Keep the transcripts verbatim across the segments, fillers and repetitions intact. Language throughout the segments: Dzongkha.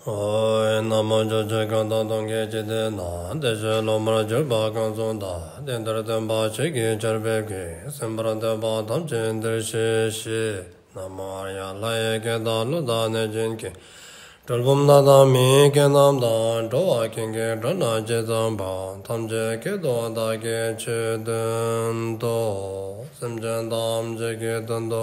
ཨོ། ན་མོ། ཕྱོགས་བཅུའི་ཁམས་དང་སྟོང་གི་འཇིག་རྟེན་ན། བདེ་གཤེགས་སློབ་མར་གྱུར་པ་གང་སུ་དག། དེང་འདིར་སྟོན་པ་ཆོས་ཀྱི་ཆར་འབེབས་ཀྱིས། གསན་པར་འདོད་པ་ཐམས་ཅད་འདིར་གཤེགས་ཤིག། ན་མོ་ཨཱརྱ། ལྷ་ཡི་སྐད་དང་ཀླུ་དང་གནོད་སྦྱིན་སྐད། གྲུལ་བུམ་དག་དང་མིའི་སྐད་རྣམས་དང་། འགྲོ་བ་ཀུན་གྱི་སྒྲ་སྐད་ཇི་ཙམ་པ། ཐམས་ཅད་སྐད་དུ་བདག་གིས་ཆོས་བསྟན་ཏོ། སེམས་ཅན་ཐམས་ཅད་ཀྱི་དོན་དུ་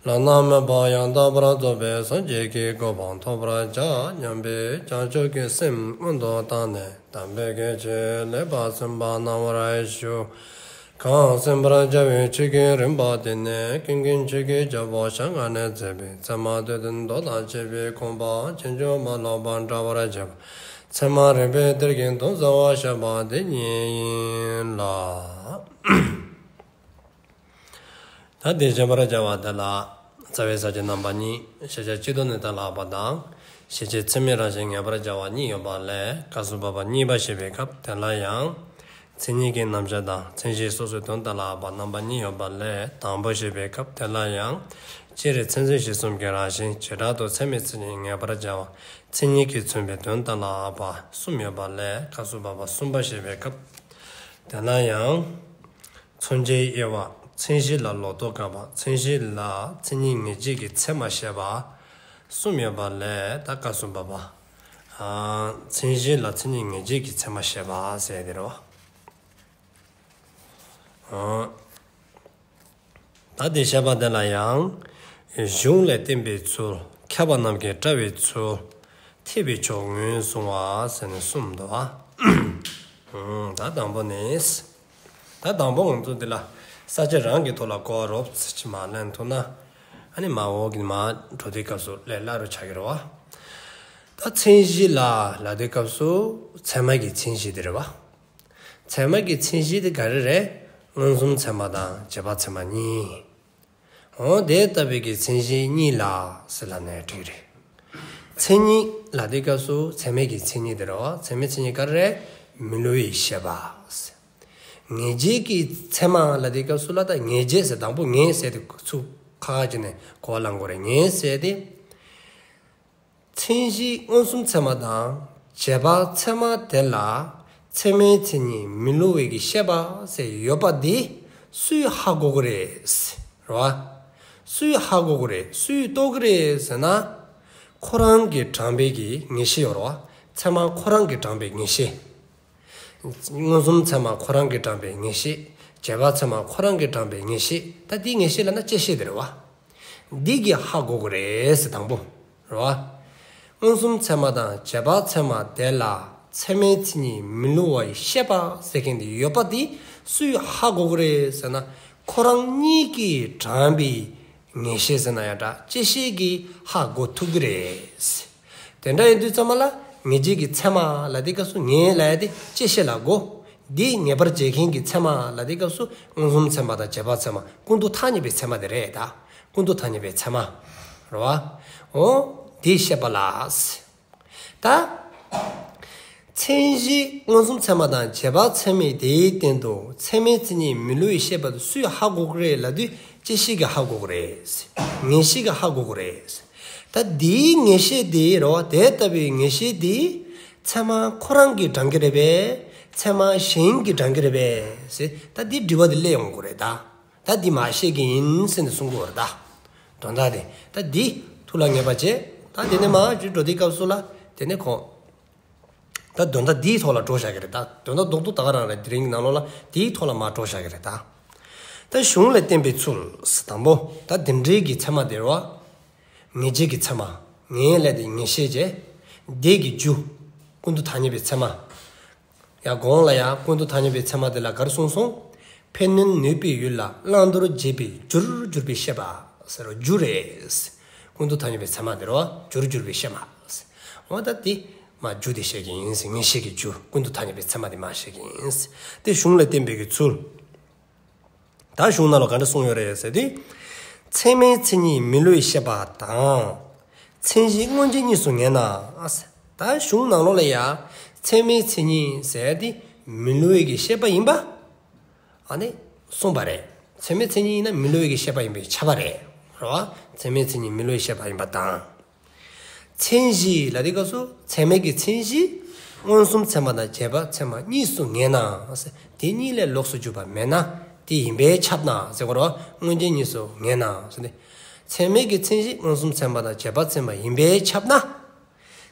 བླ་ན་མེད་པ་ཡང་དག་པར་རྫོགས་པའི་སངས་རྒྱས་ཀྱི་གོ་འཕང་ཐོབ་པར་བྱ་སྙམ་པའི་བྱང་ཆུབ་ཀྱི་སེམས་སྔོན་དུ་བཏང་ནས། དམ་པའི་ཆོས་ལེགས་པར་གསན་པ་གནང་བར་ཞུ། གང་གསན་པར་བྱ་བའི་ཆོས་ཀྱི་རིམ་པ་དེ་ནི་ཀུན་མཁྱེན་ཆོས་ཀྱི་རྒྱལ་པོ་ཞལ་སྔ་ནས་མཛད་པའི་ཚད་མ་སྡེ་བདུན་མདོ་དང་བཅས་པའི་དགོངས་པ་ཕྱིན་ཅི་མ་ལོག་པར་འགྲེལ་བར་བྱེད་པ། ཚད་མ་རིགས་པའི་གཏེར་གྱི་དོན་གསལ་བར་བཤད་པ་དེ་ཉིད་ཡིན་ལ། ད་དེ་བཤད་པར་བྱ་བ་དེ་ལ། རྩ་བའི་ས་བཅད་རྣམ་པ་གཉིས། ཤེས་བྱ་སྤྱི་ལྡོག་ནས་གཏན་ལ་དབབ་པ་དང་། ཤེས་བྱེད་ཚད་མའི་རང་བཞིན་ངེས་པར་བྱ་བ་གཉིས་ཡོད་པ་ལས། སྐབས་སུ་བབ་པ་གཉིས་པ་བཤད་པའི་སྐབས་དེ་ལ་ཡང་། མཚན་ཉིད་ཀྱི་རྣམ་གཞག་དང་། མཚན་གཞི་སོ་སོའི་དོན་གཏན་ལ་དབབ་པ་རྣམ་པ་གཉིས་ཡོད་པ་ལས། དང་པོ་བཤད་པའི་སྐབས་དེ་ལ་ཡང་། སྤྱིར་མཚན་མཚོན་གཞི་གསུམ་གྱི་རང་བཞིན། བྱེ་བྲག་ཏུ་ཚད་མའི་མཚན་ཉིད་ངེས་པར་བྱ་བ། མཚན་ཉིད་ཀྱིས་མཚོན་པའི་དོན་གཏན་ལ་དབབ་པ་གསུམ་ཡོད་པ་ལས། སྐབས་སུ་བབ་པ་གསུམ་པ་བཤད་པའི་སྐབས་དེ་ལ་ཡང་། མཚོན་བྱའི་དབྱེ་བ། མཚན་གཞི་ལ་ལོག་རྟོག་དགག་པ། མཚན་གཞི་ལ་མཚན་ཉིད་ངེས་བྱེད་ཀྱི་ཚད་མ་བཤད་པ་གསུམ་ཡོད་པ་ལས། ད་སྐབས་སུ་བབ་པ། ཨ། མཚན་གཞི་ལ་མཚན་ཉིད་ངེས་བྱེད་ཀྱི་ཚད་མ་བཤད་པ་ཟེར་དེ་རེད་བ། ཨ། ད་དེ་བཤད་པ་དེ་ལ་ཡང་། གཞུང་ལས་བསྟན་པའི་ཚུལ། མཁས་པ་རྣམས་ཀྱིས་བཀྲལ་བའི་ཚུལ། ཐེག་པའི་མཆོག་ངོས་བཟུང་བ་ཟེར་ནས་གསུམ་འདུག་བ། ཨ། ད་དང་པོ་ནི། ད་དང་པོ་ང་ཚོ་འདི་ལ་ས་བཅད་རང་གི་ཐོག་ལ་གོ་བ་རོབ་ཙམ་ཅིག་མར་ལེན་ཐུབ་ན། ཨ་ནི་མར་འོག་གི་མར་འགྲོ་དུས་སྐབས་སུ་ལས་སླ་རུ་ཆགས་ཀྱི་རེད་བ། ད་མཚན་གཞི་ལ་ལབ་དུས་སྐབས་སུ་ཚད་མ་གི་མཚན་གཞི་དེ་རེད་བ། ཚད་མ་གི་མཚན་གཞི་དེ་ག་རེ་རེད། མངོན་སུམ་ཚད་མ་དང་རྗེས་དཔག་ཚད་མ་གཉིས། འོ་དེ་ལྟ་བུའི་གི་མཚན་གཞི་གཉིས་ལ་ཟེར་ལབ་ནས་འགྲིག་རེད། མཚན་ཉིད་ལབ་དུས་སྐབས་སུ་ཚད་མའི་གི་མཚན་ཉིད་དེ་རེད་བ། ཚད་མའི་མཚན་ཉིད་ག་རེ་རེད། མི་སླུ་བའི་ཤེས་པ། ངེས་བྱེད་ཀྱི་ཚད་མ་ལབ་དུས་སྐབས་སུ་ལ་ད་ངེས་བྱེད་ཟེར་དང་པོ་ངེས་ཟེར་དེ་ཚུར་ཁ་ཁ་བྱས་ནས་གོ་བ་བླང་དགོས་རེད། ངེས་ཟེར་དེ། མཚན་གཞི་མངོན་སུམ་ཚད་མ་དང་རྗེས་དཔག་ཚད་མ་དེ་ལ་ཚད་མའི་མཚན་ཉིད་མི་སླུ་བའི་གི་ཤེས་པ་ཟེར་ཡོད་པ་འདི་སུས་ཧ་གོ་གི་རེད། རེད་བ། སུས་ཧ་གོ་གི་རེད། སུས་རྟོགས་གི་རེད་ཟེར་ན། ཁོ་རང་གིས་དྲངས་པའི་གི་ངེས་ཤེས་ཡོད་རེད་བ། ཚད་མ་ཁོ་རང་གིས་དྲངས་པའི་ངེས་ཤེས། མངོན་སུམ་ཚད་མ་ཁོ་རང་གིས་དྲངས་པའི་ངེས་ཤེས། རྗེས་དཔག་ཚད་མ་ཁོ་རང་གིས་དྲངས་པའི་ངེས་ཤེས། ད་འདི་ངེས་ཤེས་ལབ་ན་བཅད་ཤེས་དེ་རེད་བ། འདི་གིས་ཧ་གོ་གི་རེད་ཟེར་དང་པོ། རེད་བ། མངོན་སུམ་ཚད་མ་དང་རྗེས་དཔག་ཚད་མ་དེ་ལ་ཚད་མའི་མཚན་ཉིད་མི་སླུ་བའི་ཤེས་པ་ཟེར་མཁན་དེ་ཡོད་པ་དེ་སུས་ཧ་གོ་གི་རེད་ཟེར་ན། ཁོ་རང་གཉིས་ཀྱིས་དྲངས་པའི་ངེས་ཤེས་ཟེར་ན་ཡང་འདྲ། བཅད་ཤེས་ཀྱིས་ཧ་གོ་ཐུབ་ཀྱི་རེད། དེ་འདྲ་ཡིན་དུས་ཙམ་པ་ལ་ངེས་བྱེད་ཀྱི་ཚད་མ་ལབ་དུས་སྐབས་སུ་ངེས་ལབ་ཡ་དེ་བཅད་ཤེས་ལ་གོ། འདི་ངེས་པར་བྱེད་མཁན་གྱི་ཚད་མ་ལབ་དུས་སྐབས་སུ་མངོན་སུམ་ཚད་མ་དང་རྗེས་དཔག་ཚད་མ། ཀུན་ཏུ་ཐ་སྙད་པའི་ཚད་མ་དེ་རེད་ད། ཀུན་ཏུ་ཐ་སྙད་པའི་ཚད་མ། རེད་བ། འོ། འདི་ཤེས་པ་ལ། ད། མཚན་གཞི་མངོན་སུམ་ཚད་མ་དང་རྗེས་དཔག་ཚད་མའི་དེའི་སྟེང་དུ་ཚད་མའི་མཚན་ཉིད་མི་སླུ་བའི་ཤེས་པ་དེ་སུས་ཧ་གོ་གི་རེད་ལབ་དུས་བཅད་ཤེས་ཀྱིས་ཧ་གོ་གི་རེད། ངེས་ཤེས་ཀྱིས་ཧ་གོ་གི་རེད། ད་འདིའི་ངེས་ཤེས་དེ་རེད་བ། དེ་ལྟ་བུའི་ངེས་ཤེས་དེ་ཚད་མ་ཁོ་རང་གིས་དྲངས་ཀྱི་རེད་པས། ཚད་མ་གཞན་གྱིས་དྲངས་ཀྱི་རེད་པས་ཟེར། ད་འདི་དྲི་བ་དེ་སླེབས་ཡོང་གི་རེད་ད། ད་འདི་མར་བཤད་ཀྱི་ཡིན་ཟེར་ནས་གསུང་གི་ཡོད་རེད་ད། དོན་དག་དེ། ད་འདི་ཐུགས་ལ་ངེས་པ་བྱས། ད་དེ་ནས་མར་འགྲོ་དུས་སྐབས་སུ་ལ་དེ་ནས་ཁོ། ད་དོན་དག་འདིའི་ཐོག་ལ་འགྲོ་བཞག་གི་རེད་ད། དོན་དག་རྡོག་རྡོག་ད་ག་རང་རེད། དེ་རིང་གི་ནང་ལོགས་ལ་དེའི་ཐོག་ལ་མར་འགྲོ་བཞག་གི་རེད་ད། ད་གཞུང་ལས་བསྟན་པའི་ཚུལ་ཟེར་དང་པོ། ད་དེ་འདྲའི་གི་ཚད་མ་དེ་རེད་བ། ངེས་བྱེད་ཀྱི་ཚད་མ། ངེས་ལབ་དེ་ངེས་ཤེས་བྱས། དེ་གི་རྒྱུ། ཀུན་ཏུ་ཐ་སྙད་པའི་ཚད་མ། ཡང་གོང་ལ་ཡང་ཀུན་ཏུ་ཐ་སྙད་པའི་ཚད་མ་དེ་ལ་ག་རེ་གསུངས་སོང་། ཕན་གནོད་ནུས་པའི་ཡུལ་ལ་བླང་དོར་བྱེད་པའི་རྒྱུར་གྱུར་པའི་ཤེས་པ་ཟེར་རོ། རྒྱུ་རེད། ཀུན་ཏུ་ཐ་སྙད་པའི་ཚད་མ་དེ་རོ། རྒྱུར་གྱུར་པའི་ཤེས་པ། འོ་ད་དེ་མར་རྒྱུ་དེ་བཤད་ཀྱི་ཡིན་ཟེར། ངེས་ཤེས་ཀྱི་རྒྱུ་ཀུན་ཏུ་ཐ་སྙད་པའི་ཚད་མ་དེ་མར་བཤད་ཀྱི་ཡིན་ཟེར། དེ་གཞུང་ལས་བསྟན་པའི་གི་ཚུལ། ད་གཞུང་ནང་ལོགས་ག་འདྲ་གསུངས་ཡོད་རེད་ཟེར་དུས། ཚད་མའི་མཚན་ཉིད་མི་སླུ་བའི་ཤེས་པ་དང་། མཚན་གཞི་མངོན་རྗེས་གཉིས་སུ་ངེས་ན། ད་གཞུང་ནང་ལོགས་ལ་ཡ། ཚད་མའི་མཚན་ཉིད་ཟེར་དེ་མི་སླུ་བའི་གི་ཤེས་པ་ཡིན་པ། ཨ་ནི་གསུངས་པ་རེད། ཚད་མའི་མཚན་ཉིད་ཡིན་ན་མི་སླུ་བའི་གི་ཤེས་པ་ཡིན་པས་ཁྱབ་པ་རེད། རེད་བ། ཚད་མའི་མཚན་ཉིད་མི་སླུ་བའི་ཤེས་པ་ཡིན་པ་དང་། མཚན་གཞི་ལ་དེ་སྐབས་སུ་ཚད་མའི་གི་མཚན་གཞི་མངོན་སུམ་ཚད་མ་དང་རྗེས་དཔག་ཚད་མ་གཉིས་སུ་ངེས་ན། དེ་གཉིས་ལས་ལོགས་སུ་གྱུར་པ་མེད་ན། དེ་ཡིན་པས་ཁྱབ་ན་ཟེར་གོ་རོ། མངོན་རྗེས་གཉིས་སུ་ངེས་ན་ཟེར་ཏེ། ཚད་མའི་གི་མཚན་གཞི་མངོན་སུམ་ཚད་མ་དང་རྗེས་དཔག་ཚད་མ་ཡིན་པས་ཁྱབ་ན།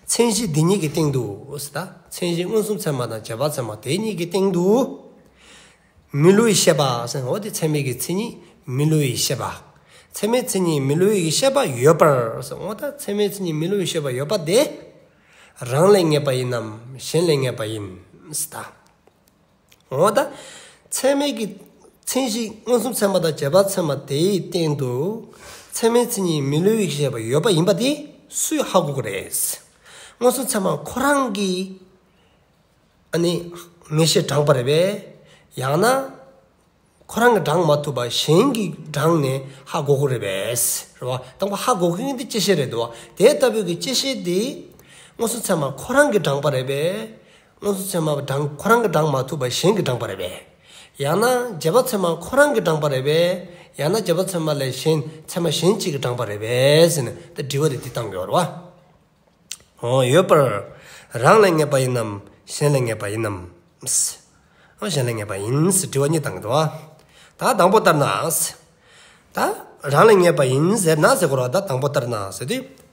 མཚན་གཞི་འདི་གཉིས་ཀྱི་སྟེང་དུ་ཟེར་ད། མཚན་གཞི་མངོན་སུམ་ཚད་མ་དང་རྗེས་དཔག་ཚད་མ་དེ་གཉིས་ཀྱི་སྟེང་དུ། མི་སླུ་བའི་ཤེས་པ་ཟེར། འོ་དེ་ཚད་མའི་གི་མཚན་ཉིད་མི་སླུ་བའི་ཤེས་པ། ཚད་མའི་མཚན་ཉིད་མི་སླུ་བའི་ཤེས་པ་ཡོད་པར་ཟེར། འོ་ད་ཚད་མའི་མཚན་ཉིད་མི་སླུ་བའི་ཤེས་པ་ཡོད་པ་དེ། རང་ལས་ངེས་པ་ཡིན་ནམ་གཞན་ལས་ངེས་པ་ཡིན་ཟེར་ད། འོ་ད་ཚད་མའི་གི་མཚན་གཞི་མངོན་སུམ་ཚད་མ་དང་རྗེས་དཔག་ཚད་མ་དེའི་སྟེང་དུ་ཚད་མའི་མཚན་ཉིད་མི་སླུ་བའི་ཤེས་པ་ཡོད་པ་ཡིན་པ་དེ་སུས་ཧ་གོ་གི་རེད། མངོན་སུམ་ཚད་མ་ཁོ་རང་གིས་ཨ་ནི་ངེས་ཤེས་དྲངས་པ་རེད་པས། ཡང་ན་ཁོ་རང་གིས་དྲངས་མ་ཐུབ་པ་གཞན་གྱིས་དྲངས་ནས་ཧ་གོ་གི་རེད་པས། རེད་བ། དང་པོ་ཧ་གོ་མཁན་དེ་དཔྱད་ཤེས་རེད་འདུག་བ། དེ་ལྟ་བུའི་གི་དཔྱད་ཤེས་དེ་མངོན་སུམ་ཚད་མ་ཁོ་རང་གིས་དྲངས་པ་རེད་པས། མངོན་སུམ་ཚད་མ་དྲངས་ཁོ་རང་གིས་དྲངས་མ་ཐུབ་པ་གཞན་གྱིས་དྲངས་པ་རེད་པས། ཡང་ན་རྗེས་དཔག་ཚད་མ་ཁོ་རང་གིས་དྲངས་པ་རེད་པས། ཡང་ན་རྗེས་དཔག་ཚད་མ་ལས་གཞན་ཚད་མ་གཞན་གཅིག་གིས་དྲངས་པ་རེད་པས་ཟེར་ནས་ད་དྲི་བ་དེ་འདི་བཏང་གི་ཡོད་རེད་བ། འོ་ཡོད་པར། རང་ལས་ངེས་པ་ཡིན་ནམ་གཞན་ལས་ངེས་པ་ཡིན་ནམ། འོ་གཞན་ལས་ངེས་པ་ཡིན་ཟེར་དྲི་བ་གཉིས་བཏང་གི་འདུག་བ། ད་དང་པོ་ལྟར་ན། ད་རང་ལས་ངེས་པ་ཡིན་ཟེར་ན་ཟེར་གོ་ར། ད་དང་པོ་ལྟར་ན་ཟེར་དུས།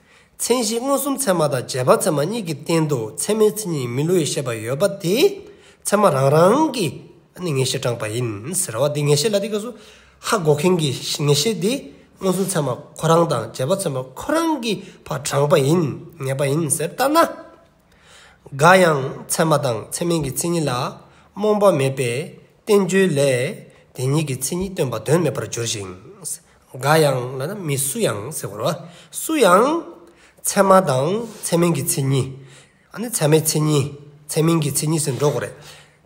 མཚན་གཞི་མངོན་སུམ་ཚད་མ་དང་རྗེས་དཔག་ཚད་མ་གཉིས་ཀྱི་སྟེང་དུ་ཚད་མའི་མཚན་ཉིད་མི་སླུ་བའི་ཤེས་པ་ཡོད་པ་དེ་ཚད་མ་རང་རང་གིས་ནི་ངེས་ཤེས་དྲངས་པ་ཡིན་ཟེར་བ་དེ། ངེས་ཤེས་ལ་དེ་སྐབས་སུ་ཧ་གོ་མཁན་གྱི་ངེས་ཤེས་དེ་མངོན་སུམ་ཚད་མ་ཁོ་རང་དང་རྗེས་དཔག་ཚད་མ་ཁོ་རང་གིས་ཕར་དྲངས་པ་ཡིན། ངེས་པ་ཡིན་ཟེར་ལྟར་ན། འགའ་ཡང་ཚད་མ་དང་ཚད་མིན་གྱི་མཚན་ཉིད་ལ་རྨོངས་པ་མེད་པའི་བསྟན་བཅོས་ལས་དེ་གཉིས་ཀྱི་མཚན་ཉིད་སྟོན་པ་དོན་མེད་པར་འགྱུར་ཞིང་། འགའ་ཡང་ལབ་ན་མི་སུ་ཡང་ཟེར་གོ་ར། སུ་ཡང་ཚད་མ་དང་ཚད་མིན་གྱི་མཚན་ཉིད། ཨ་ནི་ཚད་མའི་མཚན་ཉིད། ཚད་མིན་གྱི་མཚན་ཉིད་ཟེར་འགྲོ་དགོས་རེད།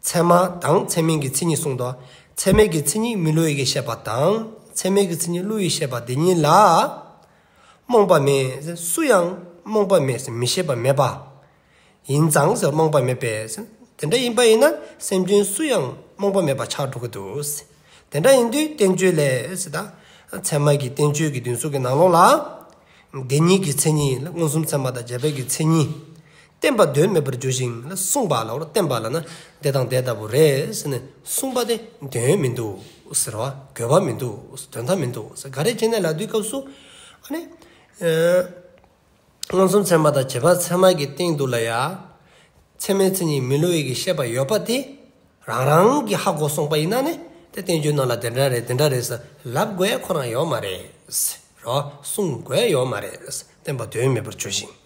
ཚད་མ་དང་ཚད་མིན་གྱི་མཚན་ཉིད་གསུངས་དོ། ཚད་མའི་གི་མཚན་ཉིད་མི་སླུ་བའི་གི་ཤེས་པ་དང་ཚད་མིན་གྱི་མཚན་ཉིད་སླུ་བའི་ཤེས་པ་དེ་གཉིས་ལ་རྨོངས་པ་མེད། སུ་ཡང་རྨོངས་པ་མེད་ཟེར། མི་ཤེས་པ་མེད་པ། ཡིན་ཙང་ཟེར། རྨོངས་པ་མེད་པས་ཟེར། དེ་འདྲ་ཡིན་པ་ཡིན་ན་སེམས་ཅན་སུ་ཡང་རྨོངས་པ་མེད་པ་ཆགས་འགྲོ་གི་འདུག་ཟེར། དེ་འདྲ་ཡིན་དུས་བསྟན་བཅོས་ལས་ཟེར་ད། ཚད་མ་གི་བསྟན་བཅོས་ཀྱི་འདུན་སོགས་ཀྱི་ནང་ལོགས་ལ། དེ་གཉིས་ཀྱི་མཚན་ཉིད་མངོན་སུམ་ཚད་མ་དང་རྗེས་དཔག་གི་མཚན་ཉིད། བསྟན་པ་དོན་མེད་པར་འགྱུར་ཞིང་ལ་གསུངས་པ་ལ། འོ་བསྟན་པ་ལབ་ན་དེ་དང་དེ་ལྟ་བུ་རེད་ཟེར་ནས་གསུངས་པ་དེ་དོན་མི་འདུག་ཟེར་བ། དགོས་པ་མི་འདུག། དོན་དག་མི་འདུག་ཟེར། ག་རེ་བྱས་ནས་ལབ་དུས་སྐབས་སུ་ཨ་ནི། ཨེ། མངོན་སུམ་ཚད་མ་དང་རྗེས་དཔག་ཚད་མ་གི་སྟེང་དུ་ལ་ཡ། ཚད་མའི་མཚན་ཉིད་མི་སླུ་བའི་གི་ཤེས་པ་ཡོད་པ་དེ་རང་རང་གིས་ཧ་གོ་སོང་པ་ཡིན་ན་ནི་དེ་བསྟན་བཅོས་ནང་ལ་དེ་འདྲ་རེད་དེ་འདྲ་རེད་ཟེར་ལབ་དགོས་ཡ་ཁོ་རང་ཡོད་མ་རེད། རོ། གསུང་དགོས་ཡ་ཡོད་མ་རེད། བསྟན་པ་དོན་མེད་པར་འགྱུར་ཞིང་།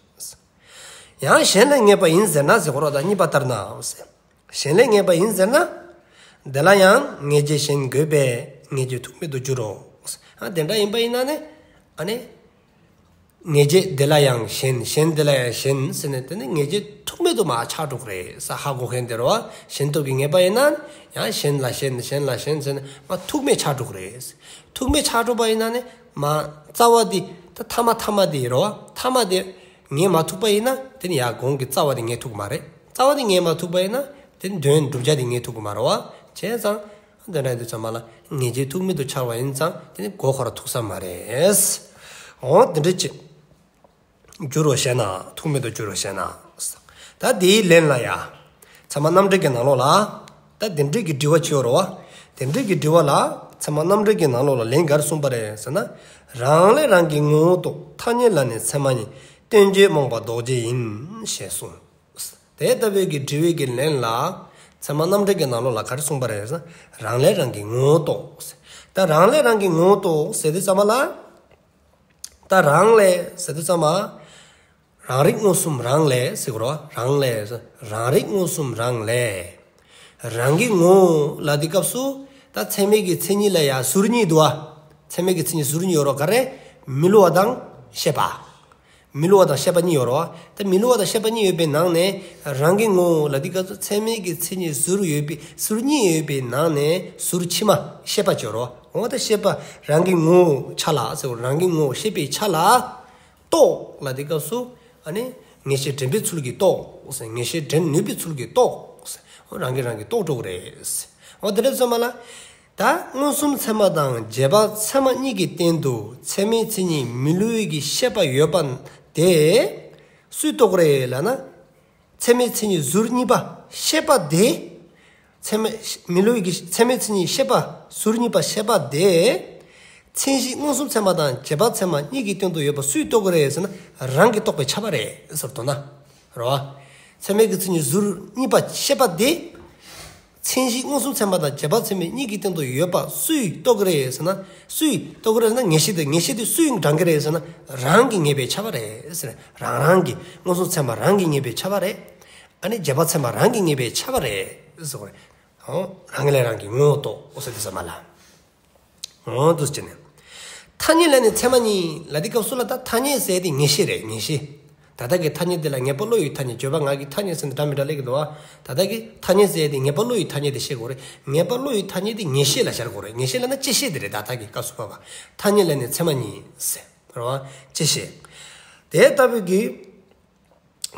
ཡང་གཞན་ལས་ངེས་པ་ཡིན་ཟེར་ན་ཟེར་གོ་ར། ད་གཉིས་པ་ལྟར་ན་ཟེར། གཞན་ལས་ངེས་པ་ཡིན་ཟེར་ན། དེ་ལ་ཡང་ངེས་བྱེད་གཞན་དགོས་པས་ངེས་བྱེད་ཐུག་མེད་དུ་འགྱུར་རོ། ཨ་དེ་འདྲ་ཡིན་པ་ཡིན་ན་ནི། ཨ་ནི། ངེས་བྱེད་དེ་ལ་ཡང་གཞན། གཞན་དེ་ལ་ཡང་གཞན་ཟེར་ནས་དེ་ནི་ངེས་བྱེད་ཐུག་མེད་དུ་མར་ཆགས་འགྲོ་གི་རེད་ཟེར་ཧ་གོ་མཁན་དེ་རེད་བ། གཞན་སྟོབས་ཀྱིས་ངེས་པ་ཡིན་ན་ཡང་གཞན་ལ་གཞན་གཞན་ལ་གཞན་ཟེར་ནས་མར་ཐུག་མེད་ཆགས་འགྲོ་གི་རེད། ཐུག་མེད་ཆགས་འགྲོ་བ་ཡིན་ན་ནི་མར་རྩ་བ་དེ་ད་ཐ་མ་ཐ་མ་དེ་རེད་བ། ཐ་མ་དེ་ངེས་མ་ཐུབ་པ་ཡིན་ན་དེ་ནི་ཡར་གོང་གི་རྩ་བ་དེ་ངེས་ཐུབ་ཀྱི་མ་རེད། རྩ་བ་དེ་ངེས་མ་ཐུབ་པ་ཡིན་ན་དེ་ནི་དོན་བསྒྲུབ་བྱ་དེ་ངེས་ཐུབ་ཀྱི་མ་རེད་བ། བྱས་ཙང་དེ་འདྲ་ཡིན་དུས་ཙམ་པ་ལ་ངེས་བྱེད་ཐུག་མེད་དུ་འཆར་བ་ཡིན་ཙང་དེ་ནི་གོ་ཁོ་ར་ཐུག་ས་མ་རེད། འོ་དེ་འདྲ་ཅིག་འགྱུར་རོ་ཞེ་ན། ཐུག་མེད་དུ་འགྱུར་རོ་ཞེ་ན། ད་དེའི་ལན་ལ་ཡ། ཚད་མ་རྣམ་འགྲེལ་གྱི་ནང་ལོགས་ལ། ད་དེ་འདྲའི་གི་དྲི་བ་ཅིག་ཡོད་རེད་བ། དེ་འདྲའི་གི་དྲི་བ་ལ་ཚད་མ་རྣམ་འགྲེལ་གྱི་ནང་ལོགས་ལ་ལན་ག་རེ་གསུངས་པ་རེད་ཟེར་ན། རང་ལས་རང་གི་ངོ་བོ་རྟོགས། ཐ་སྙད་ལ་ནི་ཚད་མ་ཉིད། བསྟན་བཅོས་རྨོངས་པ་ལྡོག་བྱེད་ཡིན། ཞེས་གསུངས། དེ་ལྟ་བུའི་གི་དྲི་བའི་གི་ལན་ལ། ཚད་མ་རྣམ་འགྲེལ་གྱི་ནང་ལོགས་ལ་ག་རེ་གསུངས་པ་རེད་ཟེར་ན། རང་ལས་རང་གི་ངོ་བོ་རྟོགས། ད་རང་ལས་རང་གི་ངོ་བོ་རྟོགས་ཟེར་དུས་ཙམ་པ་ལ། ད་རང་ལས་ཟེར་དུས་ཙམ་པ། རང་རིག་མངོན་སུམ་རང་ལས་ཟེར་གོ་ར། རང་ལས། རང་རིག་མངོན་སུམ་རང་ལས། རང་གི་ངོ་བོ་ལ་དེ་སྐབས་སུ་ད་ཚད་མའི་གི་མཚན་ཉིད་ལ་ཡ་ཟུར་གཉིས་འདུག་བ། ཚད་མའི་གི་མཚན་ཉིད་ཟུར་གཉིས་ཡོད་རེད་བ། ག་རེ། མི་སླུ་བ་དང་ཤེས་པ། མི་སླུ་བ་དང་ཤེས་པ་གཉིས་ཡོད་རེད་བ། ད་མི་སླུ་བ་དང་ཤེས་པ་གཉིས་ཡོད་པའི་ནང་ནས་རང་གི་ངོ་བོ་ལ་དེ་སྐབས་སུ་ཚད་མའི་གི་མཚན་ཉིད་ཟུར་ཡོད་པའི་ཟུར་གཉིས་ཡོད་པའི་ནང་ནས་ཟུར་ཕྱི་མ་ཤེས་པ་ཅིག་ཡོད་རེད་བ། འོ་ད་ཤེས་པ་རང་གི་ངོ་བོ་ཆ་ལ་ཟེར་བ། རང་གི་ངོ་བོ་ཤེས་པའི་ཆ་ལ། རྟོགས་ལ་དེ་སྐབས་སུ་ཨ་ནི་ངེས་ཤེས་དྲན་པའི་ཚུལ་གྱིས་རྟོགས། ངེས་ཤེས་དྲན་ནུས་པའི་ཚུལ་གྱིས་རྟོགས། རང་གིས་རང་གིས་རྟོགས་འགྲོ་གི་རེད། འོ་དེ་འདྲ་སོང་ཙང་ལ། ད་མངོན་སུམ་ཚད་མ་དང་རྗེས་དཔག་ཚད་མ་གཉིས་ཀྱི་སྟེང་དུ་ཚད་མའི་མཚན་ཉིད་མི་སླུ་བའི་གི་ཤེས་པ་ཡོད་པ་དེ། སུས་རྟོགས་རེད་ལབ་ན། ཚད་མའི་མཚན་ཉིད་ཟུར་གཉིས་པ་ཤེས་པ་དེ། ཚད་མ་མི་སླུ་བའི་གི་ཚད་མའི་མཚན་ཉིད་ཤེས་པ་ཟུར་གཉིས་པ་ཤེས་པ་དེ། མཚན་གཞི་མངོན་སུམ་ཚད་མ་དང་རྗེས་དཔག་ཚད་མ་གཉིས་ཀྱི་སྟེང་དུ་ཡོད་པ་སུས་རྟོགས་རེད་ཟེར་ན། རང་གིས་རྟོགས་པས་ཁྱབ་པ་རེད་ཟེར་དོན་ན། རེད་བ། ཚད་མའི་གི་མཚན་ཉིད་ཟུར་གཉིས་པ་ཤེས་པ་དེ། མཚན་གཞི་མངོན་སུམ་ཚད་མ་དང་རྗེས་དཔག་ཚད་མ་གཉིས་ཀྱི་སྟེང་དུ་ཡོད་པ་སུས་རྟོགས་ཀྱི་རེད་ཟེར་ན། སུས་རྟོགས་ཀྱི་རེད་ཟེར་ན། ངེས་ཤེས་དེ། ངེས་ཤེས་དེ་སུས་དྲངས་ཀྱི་རེད་ཟེར་ན། རང་གིས་ངེས་པས་ཁྱབ་པ་རེད་ཟེར། རང་རང་གིས། མངོན་སུམ་ཚད་མ་རང་གིས་ངེས་པས་ཁྱབ་པ་རེད། ཨ་ནི་རྗེས་དཔག་ཚད་མ་རང་གིས་ངེས་པས་ཁྱབ་པ་རེད་ཟེར་གྱི་རེད། ཨོ། རང་ལས་རང་གིས་ངོ་བོ་རྟོགས་ཟེར་དེ་ཚད་མ་ལ། འོ་འདུག་སེ་བྱས་ནས། ཐ་སྙད་ལས་ནི་ཚད་མ་ཉིད་ལབ་དུས་སྐབས་སུ་ལ། ད་ཐ་སྙད་ཟེར་དེ་ངེས་ཤེས་རེད། ངེས་ཤེས། ད་ལྟ་གི་ཐ་སྙད་དེ་ལ་ངེས་པ་བློ་ཡི་ཐ་སྙད། བརྗོད་པ་ངག་གི་ཐ་སྙད་ཟེར་ནས་འདྲ་མི་འདྲ་ལབ་ཀྱི་འདུག་བ། ད་ལྟ་གི་ཐ་སྙད་ཟེར་དེ་ངེས་པ་བློ་ཡི་ཐ་སྙད་དེ་བཤད་དགོས་རེད། ངེས་པ་བློ་ཡི་ཐ་སྙད་དེ་ངེས་ཤེས་ལ་སྦྱར་དགོས་རེད། ངེས་ཤེས་ལབ་ན་བཅད་ཤེས་དེ་རེད། ད་ལྟ་གི་སྐབས་སུ་བབ་པ། ཐ་སྙད་ལས་ནི་ཚད་མ་ཉིད་ཟེར། རེད་བ། བཅད་ཤེས། དེ་ལྟ་བུའི་གི།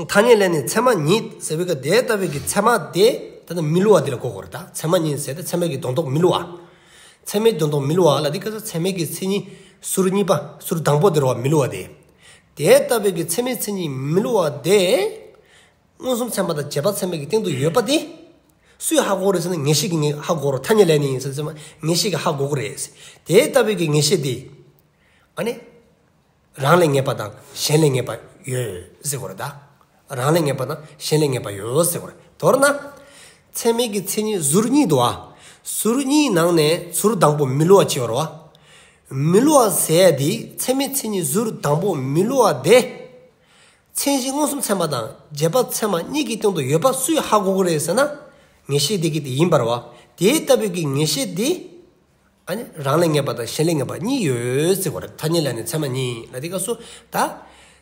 ཐ་སྙད་ལས་ནི་ཚད་མ་ཉིད་ཟེར་བའི་སྐབས། དེ་ལྟ་བུའི་གི་ཚད་མ་དེ། ད་ལྟ་མི་སླུ་བ་དེ་ལ་གོ་དགོས་རེད། ད་ཚད་མ་ཉིད་ཟེར་ཏེ་ཚད་མའི་གི་དོན་རྟོགས་མི་སླུ་བ། ཚད་མའི་དོན་རྟོགས་མི་སླུ་བ་ལབ་དུས་སྐབས་སུ་ཚད་མའི་གི་མཚན་ཉིད་ཟུར་གཉིས་པ། ཟུར་དང་པོ་དེ་རེད་བ། མི་སླུ་བ་དེ། དེ་ལྟ་བུའི་གི་ཚད་མའི་མཚན་ཉིད་མི་སླུ་བ་དེ། མངོན་སུམ་ཚད་མ་དང་རྗེས་དཔག་ཚད་མའི་གི་སྟེང་དུ་ཡོད་པ་དེ། སུས་ཧ་གོ་རེད་ཟེར་ན། ངེས་ཤེས་ཀྱིས་ངེས་ཧ་གོ་རེད། ཐ་སྙད་ལས་ནི་ཟེར་ཚད་མ་ངེས་ཤེས་ཀྱིས་ཧ་གོ་གི་རེད། དེ་ལྟ་བུའི་གི་ངེས་ཤེས་དེ། ཨ་ནི། རང་ལས་ངེས་པ་དང་གཞན་ལས་ངེས་པ་ཡོད་ཟེར་དགོས་རེད་ད། རང་ལས་ངེས་པ་དང་གཞན་ལས་ངེས་པ་ཡོད་ཟེར་དགོས་རེད། མདོར་ན། ཚད་མའི་གི་མཚན་ཉིད་ཟུར་གཉིས་འདུག་བ། ཟུར་གཉིས་ནང་ནས་ཟུར་དང་པོ་མི་སླུ་བ་ཅིག་ཡོད་རེད་བ། མི་སླུ་བ་ཟེར་ཡ་དེ། ཚད་མའི་མཚན་ཉིད་ཟུར་དང་པོ་མི་སླུ་བ་དེ། མཚན་གཞི་མངོན་སུམ་ཚད་མ་དང་རྗེས་དཔག་ཚད་མ་གཉིས་ཀྱི་སྟེང་དུ་ཡོད་པ་སུས་ཧ་གོ་གི་རེད་ཟེར་ན། ངེས་ཤེས་དེ་གིས་དེ་ཡིན་པ་རེད་བ། དེ་ལྟ་བུའི་གི་ངེས་ཤེས་དེ། ཨ་ནི་རང་ལས་ངེས་པ་དང་གཞན་ལས་ངེས་པ་གཉིས་ཡོད་ཟེར་དགོས་རེད། ཐ་སྙད་ལས་ནི་ཚད་མ་ཉིད་ལབ་དུས་སྐབས་སུ་ད།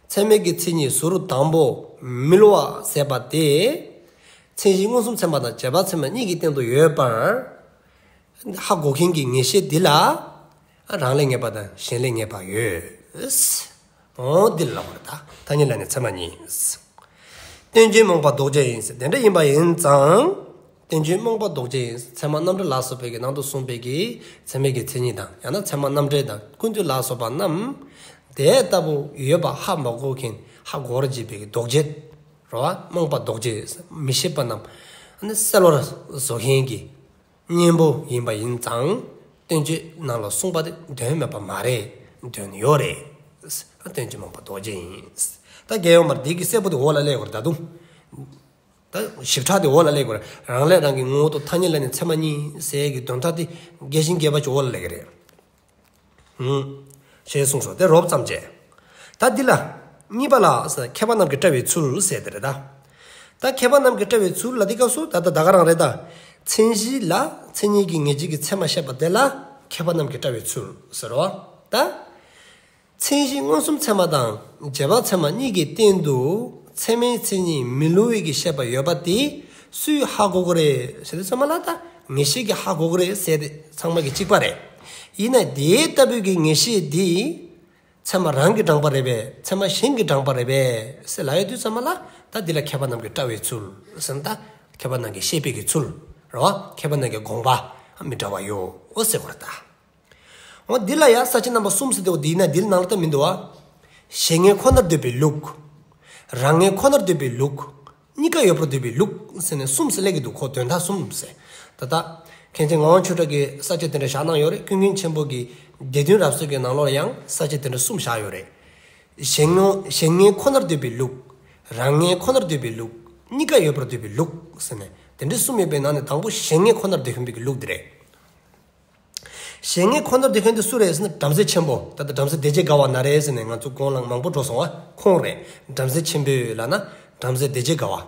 ཚད་མའི་གི་མཚན་ཉིད་ཟུར་དང་པོ་མི་སླུ་བ་ཟེར་བ་དེ། མཚན་གཞི་མངོན་སུམ་ཚད་མ་དང་རྗེས་དཔག་ཚད་མ་གཉིས་ཀྱི་སྟེང་དུ་ཡོད་པར་ཧ་གོ་མཁན་གྱི་ངེས་ཤེས་འདི་ལ། རང་ལས་ངེས་པ་དང་གཞན་ལས་ངེས་པ་ཡོད། འོ་འདི་ལ་ལབ་པ་རེད་ད། ཐ་སྙད་ལས་ནི་ཚད་མ་ཉིད། རྟེན་ཅན་རྨོངས་པ་ལྡོག་བྱ་ཡིན་ཟེར། དེ་འདྲ་ཡིན་པ་ཡིན་ཙང་། རྟེན་ཅན་རྨོངས་པ་ལྡོག་བྱ་ཡིན་ཟེར། ཚད་མ་རྣམ་འགྲེལ་ལ་སོགས་པའི་གི་ནང་དུ་གསུངས་པའི་གི་ཚད་མའི་གི་མཚན་ཉིད་དང་། ཡང་ན་ཚད་མ་རྣམ་འགྲེལ་དང་ཀུན་བཏུས་ལ་སོགས་པ་རྣམས། དེ་ལྟ་བུ་ཡོད་པ་ཧ་མ་གོ་མཁན། ཧ་གོ་ར་བྱེད་པའི་གི་ལྡོག་བྱ། རེད་བ། རྨོངས་པ་ལྡོག་བྱ་ཟེར། མི་ཤེས་པ་རྣམས་ཨ་ནི་གསལ་བར་བཟོ་མཁན་གྱི་གཉེན་པོ་ཡིན་པ་ཡིན་ཙང་། བསྟན་བཅོས་ནང་ལ་གསུངས་པ་དེ་དོན་མེད་པ་མ་རེད། དོན་ཡོད་རེད། རྟེན་ཅན་རྨོངས་པ་ལྡོག་བྱ་ཡིན། ད་རྒྱལ་ཡོངས་མར་འདི་གི་གསལ་པོ་དེ་འོག་ལ་སླེབས་དགོས་རེད་ད་དུང་། ད་ཞིབ་ཕྲ་དེ་འོག་ལ་སླེབས་དགོས་རེད། རང་ལས་རང་གི་ངོ་བོ་རྟོགས། ཐ་སྙད་ལས་ནི་ཚད་མ་ཉིད་ཟེར་གྱི་དོན་དག་དེ་རྒྱས་ཤིང་རྒྱས་པ་ཅིག་འོག་ལ་སླེབས་ཀྱི་རེད། ཧུམ། ཞེས་གསུངས་སོ། དེ་རོབ་ཙམ་བྱས། ད་འདི་ལ། གཉིས་པ་ལ་ཟེར་མཁས་པ་རྣམས་ཀྱིས་བཀྲལ་བའི་ཚུལ་ཟེར་དེ་རེད་ད། ད་མཁས་པ་རྣམས་ཀྱིས་བཀྲལ་བའི་ཚུལ་ལབ་དུས་སྐབས་སུ་ད་ལྟ་ད་ག་རང་རེད་ད། མཚན་གཞི་ལ་མཚན་ཉིད་ཀྱི་ངེས་བྱེད་ཀྱི་ཚད་མ་བཤད་པ་དེ་ལ་མཁས་པ་རྣམས་ཀྱིས་བཀྲལ་བའི་ཚུལ་ཟེར་རོ། ད། མཚན་གཞི་མངོན་སུམ་ཚད་མ་དང་རྗེས་དཔག་ཚད་མ་གཉིས་ཀྱི་སྟེང་དུ་ཚད་མའི་མཚན་ཉིད་མི་སླུ་བའི་གི་བཤད་པ་ཡོད་པ་དེ་སུས་ཧ་གོ་གི་རེད་ཟེར་དུས་ཙམ་པ་ལ། ད་ངེས་ཤེས་ཀྱིས་ཧ་གོ་གི་རེད་ཟེར་དེ་ཚང་མ་གི་གཅིག་པ་རེད། ཡིན་ན་དེ་ལྟ་བུའི་གི་ངེས་ཤེས་འདི་ཚད་མ་རང་གིས་དྲངས་པ་རེད་པས། ཚད་མ་གཞན་གྱིས་དྲངས་པ་རེད་པས་ཟེར་ལབ་ཡོང་དུས་ཙམ་པ་ལ། ད་འདི་ལ་མཁས་པ་རྣམས་ཀྱིས་བཀྲལ་བའི་ཚུལ་ཟེར་ན། ད་མཁས་པ་རྣམས་ཀྱིས་བཤད་པའི་གི་ཚུལ་རེད་བ། མཁས་པ་རྣམས་ཀྱི་དགོངས་པ་མི་འདྲ་བ་ཡོད་འོ་ཟེར་དགོས་རེད་ད། འོ་འདི་ལ་ཡང་ས་བཅད་རྣམ་པ་གསུམ་ཟེར་དེ་འོ་འདི་ན་འདི་ནང་ལ་ད་མི་འདུག་བ། གཞན་ངེས་ཁོ་ནར་འདོད་པའི་ལུགས། རང་ངེས་ཁོ་ནར་འདོད་པའི་ལུགས། གཉིས་ཀ་ཡོད་པར་འདོད་པའི་ལུགས་ཟེར་ནས་གསུམ་ཟེར་སླེབས་ཀྱི་འདུག་གོ། དོན་དག་གསུམ་ཟེར། ད་ལྟ་མཁན་ཆེན་ངག་དབང་ཆོས་གྲགས་ཀྱིས་ས་བཅད་དེ་འདྲ་བཞག་གནང་ཡོད་རེད། ཀུན་མཁྱེན་ཆེན་པོ་གི་སྡེ་བདུན་རབ་གསལ་གྱི་ནང་ལོགས་ལ་ཡང་ས་བཅད་དེ་འདྲ་གསུམ་བཞག་ཡོད་རེད། གཞན་ངོ་གཞན་ངེས་ཁོ་ནར་འདོད་པའི་ལུགས། རང་ངེས་ཁོ་ནར་འདོད་པའི་ལུགས། གཉིས་ཀ་ཡོད་པར་འདོད་པའི་ལུགས་ཟེར་ནས་དེ་འདྲ་གསུམ་ཡོད་པའི་ནང་ནས་དང་པོ་གཞན་ངེས་ཁོ་ནར་འདོད་མཁན་པའི་གི་ལུགས་འདི་རེད། གཞན་ངེས་ཁོ་ནར་འདོད་མཁན་དེ་སུ་རེད་ཟེར་ན། བྲམ་ཟེ་ཆེན་པོ། ད་ལྟ་བྲམ་ཟེ་སྡེ་བརྒྱད་དགའ་བ་ན་རེ་ཟེར་ནས་ང་ཚོ་གོང་ལ་མང་པོ་འགྲོ་སོང་བ། ཁོང་རེད། བྲམ་ཟེ་ཆེན་པོ་ལབ་ན་བྲམ་ཟེ་སྡེ་བརྒྱད་དགའ་བ།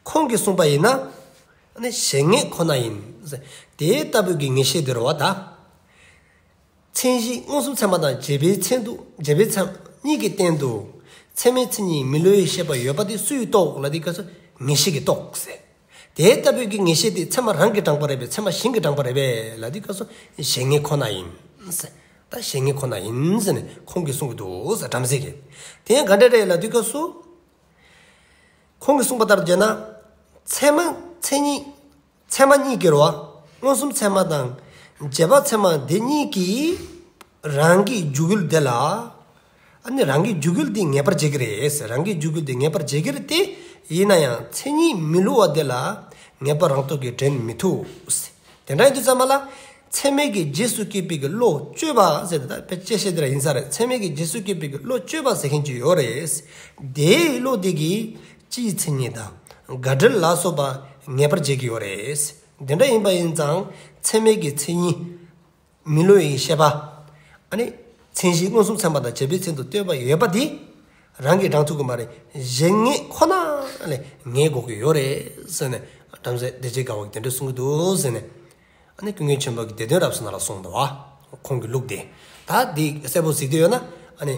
ཁོང་གིས་གསུངས་པ་ཡིན་ན། ཨ་ནི་གཞན་ངེས་ཁོ་ན་ཡིན། དེ་ལྟ་བུའི་གི་ངེས་ཤེས་དེ་རེད་བ་ད། མཚན་གཞི་མངོན་སུམ་ཚད་མ་དང་རྗེས་དཔག་ཚད་མ་གཉིས་ཀྱི་སྟེང་དུ་ཚད་མའི་མཚན་ཉིད་མི་སླུ་བའི་བཤད་པ་ཡོད་པ་དེ་སུས་རྟོགས་ལབ་དུས་སྐབས་སུ་ངེས་ཤེས་ཀྱིས་རྟོགས་ཟེར། དེ་ལྟ་བུའི་གི་ངེས་ཤེས་དེ་ཚད་མ་རང་གིས་དྲངས་པ་རེད་པས། ཚད་མ་གཞན་གྱིས་དྲངས་པ་རེད་པས་ལབ་དུས་སྐབས་སུ་གཞན་ངེས་ཁོ་ན་ཡིན་ཟེར། ད་གཞན་ངེས་ཁོ་ན་ཡིན་ཟེར་ནས་ཁོང་གིས་གསུང་གི་འདུག་ཟེར། བྲམ་ཟེ་གིས། དེ་ཡང་ག་འདྲ་རེད་ལབ་དུས་སྐབས་སུ། ཁོང་གིས་གསུངས་པ་ལྟར་བྱས་ན། ཚད་མ་མཚན་ཉིད། ཚད་མ་གཉིས་ཀྱི་རེད་བ། མངོན་སུམ་ཚད་མ་དང་རྗེས་དཔག་ཚད་མ་དེ་གཉིས་ཀྱིས་རང་གི་འཇུག་ཡུལ་དེ་ལ། ཨ་ནི་རང་གི་འཇུག་ཡུལ་འདི་ངེས་པར་བྱེད་ཀྱི་རེད། རང་གི་འཇུག་ཡུལ་འདི་ངེས་པར་བྱེད་ཀྱི་རེད་དེ། ཡིན་ན་ཡང་མཚན་ཉིད་མི་བསླུ་བ་དེ་ལ་ངེས་པ་རང་སྟོབས་ཀྱིས་འདྲེན་མི་ཐུབ། དེ་འདྲ་ཡིན་དུས་ཙམ་པ་ལ་ཚད་མའི་གི་རྗེས་སུ་སྐྱེས་པའི་གི་བློ་དཔྱོད་པ་ཟེར་ཏེ་ད་དཔེ་དཔྱད་ཤེས་དེ་ར་ཡིན་ས་རེད། ཚད་མའི་གི་རྗེས་སུ་སྐྱེས་པའི་གི་བློ་དཔྱོད་པ་ཟེར་མཁན་ཅིག་ཡོད་རེད། དེའི་བློ་དེ་གིས་སྤྱིའི་མཚན་ཉིད་དང་དགག་འབྲེལ་ལ་སོགས་པ་ངེས་པར་བྱེད་ཀྱི་ཡོད་རེད། དེ་འདྲ་ཡིན་པ་ཡིན་ཙང་ཚད་མའི་གི་མཚན་ཉིད། མི་བསླུ་བའི་ཤེས་པ། ཨ་ནི་མཚན་གཞི་མངོན་སུམ་ཚད་མ་དང་བྱས་པའི་ཚུལ་དུ་ལྟོས་པ་ཡོད་པ་དེ་རང་གིས་དྲང་ཐུབ་ཀྱི་མ་རེད། གཞན་ངེས་ཁོ་ན་ལས་ངེས་དགོས་ཀྱི་ཡོད་རེད་ཟེར་ནས་བྲམ་ཟེ་བདེ་བྱེད་དགའ་བ་གིས་དེ་འདྲ་གསུང་གི་འདུག་ཟེར་ནས། ཨ་ནི་ཀུན་མཁྱེན་ཆེན་པོ་གིས་སྡེ་བདུན་རབ་གསལ་ནང་ལ་གསུངས་འདུག་བ། ཁོང་གི་ལུགས་དེ། ད་འདི་གསལ་པོ་གཟིགས་བསྡད་ཡོད་ན་ཨ་ནི།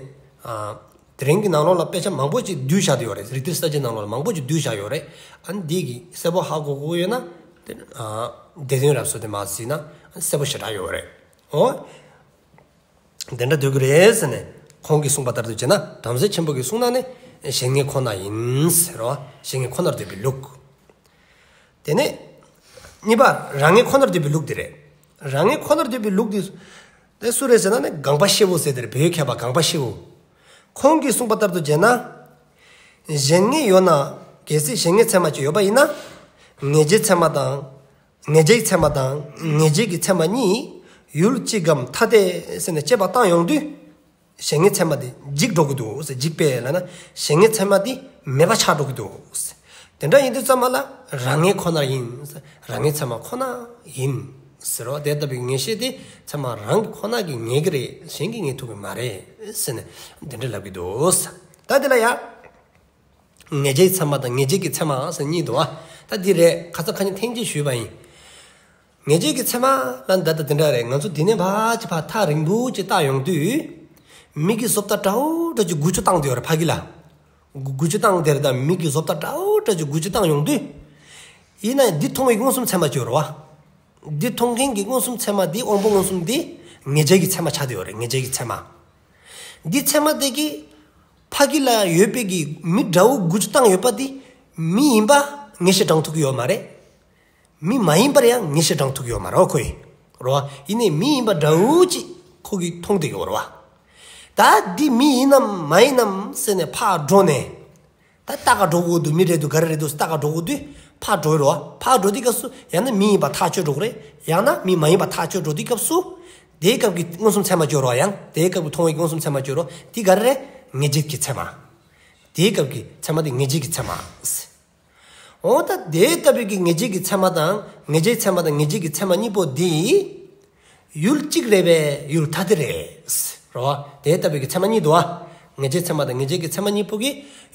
དེ་རིང་གི་ནང་ལོགས་ལ་དཔེ་ཆ་མང་པོ་ཅིག་བསྡུས་བཞག་བསྡད་ཡོད་རེད། རིགས་གཏེར་གསར་བརྗེ་ནང་ལོགས་ལ་མང་པོ་ཅིག་བསྡུས་བཞག་ཡོད་རེད། ཨ་ནི་འདི་གི་གསལ་པོ་ཧ་གོ་དགོས་ཡོད་ན། དེ་ཨ་སྡེ་བདུན་རབ་གསལ་དེ་མར་གཟིགས་ན་ཨ་ནི་གསལ་པོ་ཞེ་དྲག་ཡོད་རེད། ཨོ། དེ་འདྲ་འདོད་ཀྱི་རེད་ཟེར་ནས་ཁོང་གིས་གསུངས་པ་ལྟར་དུ་བྱས་ན། བྲམ་ཟེ་ཆེན་པོ་གིས་གསུངས་ན་ནི་གཞན་ངེས་ཁོ་ན་ཡིན་ཟེར་བ། གཞན་ངེས་ཁོ་ནར་འདོད་པའི་ལུགས། དེ་ནས་གཉིས་པ་རང་ངེས་ཁོ་ནར་འདོད་པའི་ལུགས་དེ་རེད། རང་ངེས་ཁོ་ནར་འདོད་པའི་ལུགས་དེ་དེ་སུ་རེད་ཟེར་ན་ནི་སྒང་པ་ཤེ་བོ་ཟེར་དེ་རེད། བོད་མཁས་པ་སྒང་པ་ཤེ་བོ། ཁོང་གིས་གསུངས་པ་ལྟར་དུ་བྱས་ན། གཞན་ངེས་ཡོད་ན། གལ་སྲིད་གཞན་ངེས་ཚད་མ་ཅིག་ཡོད་པ་ཡིན་ན། ངེས་བྱའི་ཚད་མ་དང་། ངེས་བྱའི་ཚད་མ་དང་ངེས་བྱེད་ཀྱི་ཚད་མ་གཉིས་ཡུལ་གཅིག་གམ་ཐ་དད་ཟེར་ནས་དཔྱད་པ་བཏང་ཡོང་དུས། གཞན་ངེས་ཚད་མ་དེ་འཇིག་འགྲོ་གི་འདུག་ཟེར། འཇིག་པས་ལབ་ན་གཞན་ངེས་ཚད་མ་དེ་མེད་པ་ཆགས་འགྲོ་གི་འདུག་ཟེར། དེ་འདྲ་ཡིན་དུས་ཙམ་པ་ལ་རང་ངེས་ཁོ་ན་ཡིན་ཟེར། རང་ངེས་ཚད་མ་ཁོ་ན་ཡིན་ཟེར་རོ། དེ་ལྟ་བུའི་ངེས་ཤེས་དེ་ཚད་མ་རང་གིས་ཁོ་ན་གིས་ངེས་ཀྱི་རེད། གཞན་གྱིས་ངེས་ཐུབ་ཀྱི་མ་རེད་ཟེར་ནས་དེ་འདྲ་ལབ་ཀྱི་འདུག་ཟེར། ད་དེ་ལ་ཡ། ངེས་བྱའི་ཚད་མ་དང་ངེས་བྱེད་ཀྱི་ཚད་མ་ཟེར་གཉིས་འདུག་བ། ད་འདི་རེད། ཁ་སང་ཁ་ཉིན་ཐེངས་གཅིག་ཞུས་པ་ཡིན། ངེས་བྱེད་ཀྱི་ཚད་མ་ལ་ད་ལྟ་འདི་འདྲ་རེད། ང་ཚོ་འདི་ནས་ཕར་ཅིག་ཕར་ཐག་རིང་པོ་ཅིག་བལྟ་ཡོང་དུས། མི་གི་བཟོ་ལྟ་འདྲ་བོ་འདྲ་ཅིག་འགུལ་སྐྱོད་བཏང་བསྡད་ཡོད་རེད་ཕ་གི་ལ། འགུལ་སྐྱོད་བཏང་བསྡད་རེད། ད་མི་གི་བཟོ་ལྟ་འདྲ་བོ་འདྲ་ཅིག་འགུལ་སྐྱོད་བཏང་ཡོང་དུས། ཡིན་ན་ཡང་འདི་མཐོང་བའི་མངོན་སུམ་ཚད་མ་ཅིག་ཡོད་རེད་བ། འདི་མཐོང་མཁན་གྱི་མངོན་སུམ་ཚད་མ་འདི་དབང་པོ་མངོན་སུམ་འདི་ངེས་བྱེད་ཀྱི་ཚད་མ་ཆགས་བསྡད་ཡོད་རེད། ངེས་བྱེད་ཀྱི་ཚད་མ། འདི་ཚད་མ་དེ་གིས་ཕ་གི་ལ་ཡོད་པའི་གི་མི་འདྲ་བོ་འགུལ་སྐྱོད་བཏང་ཡོད་པ་དེ་མི་ཡིན་པ་ངེས་ཤེས་དྲང་ཐུབ་ཀྱི་ཡོད་མ་རེད། མི་མ་ཡིན་པར་ཡང་ངེས་ཤེས་དྲང་ཐུབ་ཀྱི་ཡོད་མ་རེད་ཁོས། རེད་བ། ཡིན་ནའི་མི་ཡིན་པ་འདྲ་བོ་ཅིག་ཁོ་གིས་མཐོང་བསྡད་ཀྱི་ཡོད་རེད་བ། ད་འདི་མི་ཡིན་ནམ་མ་ཡིན་ནམ་ཟེར་ནས་ཕར་འགྲོ་ནས། ད་ལྟ་ག་འགྲོ་དགོས་འདུག་མི་རེད་འདུག་ག་རེ་རེད་འདུག་ལྟ་ག་འགྲོ་དགོས་དུས་ཕར་འགྲོ་རོ། ཕར་འགྲོ་དུས་སྐབས་སུ་ཡང་ན་མི་ཡིན་པ་ཐག་ཆོད་འགྲོ་གི་རེད། ཡང་ན་མི་མ་ཡིན་པ་ཐག་ཆོད་འགྲོ་དུས་སྐབས་སུ། དེའི་སྐབས་ཀྱི་མངོན་སུམ་ཚད་མ་ཅིག་ཡོད་རོ། ཡང་དེའི་སྐབས་ཀྱི་མཐོང་བའི་མངོན་སུམ་ཚད་མ་ཅིག་ཡོད་རོ། དེ་ག་རེ་རེད། ངེས་བྱེད་ཀྱི་ཚད་མ། དེའི་སྐབས་ཀྱི་ཚད་མ་དེ་ངེས་བྱེད་ཀྱི་ཚད་མ། འོ་ད་དེ་ལྟ་བུའི་གི་ངེས་བྱེད་ཀྱི་ཚད་མ་དང་ངེས་བྱའི་ཚད་མ་དང་ངེས་བྱེད་ཀྱི་ཚད་མ་གཉིས་པོ་འདི། ཡུལ་གཅིག་རེད་པས་ཡུལ་ཐ་དད་རེད། རོ། དེ་ལྟ་བུའི་གི་ཚད་མ་གཉིས་འདུག་བ། ངེས་བྱེད་ཚད་མ་དང་ངེས་བྱེད་ཀྱི་ཚད་མ་གཉིས་པོ་གི་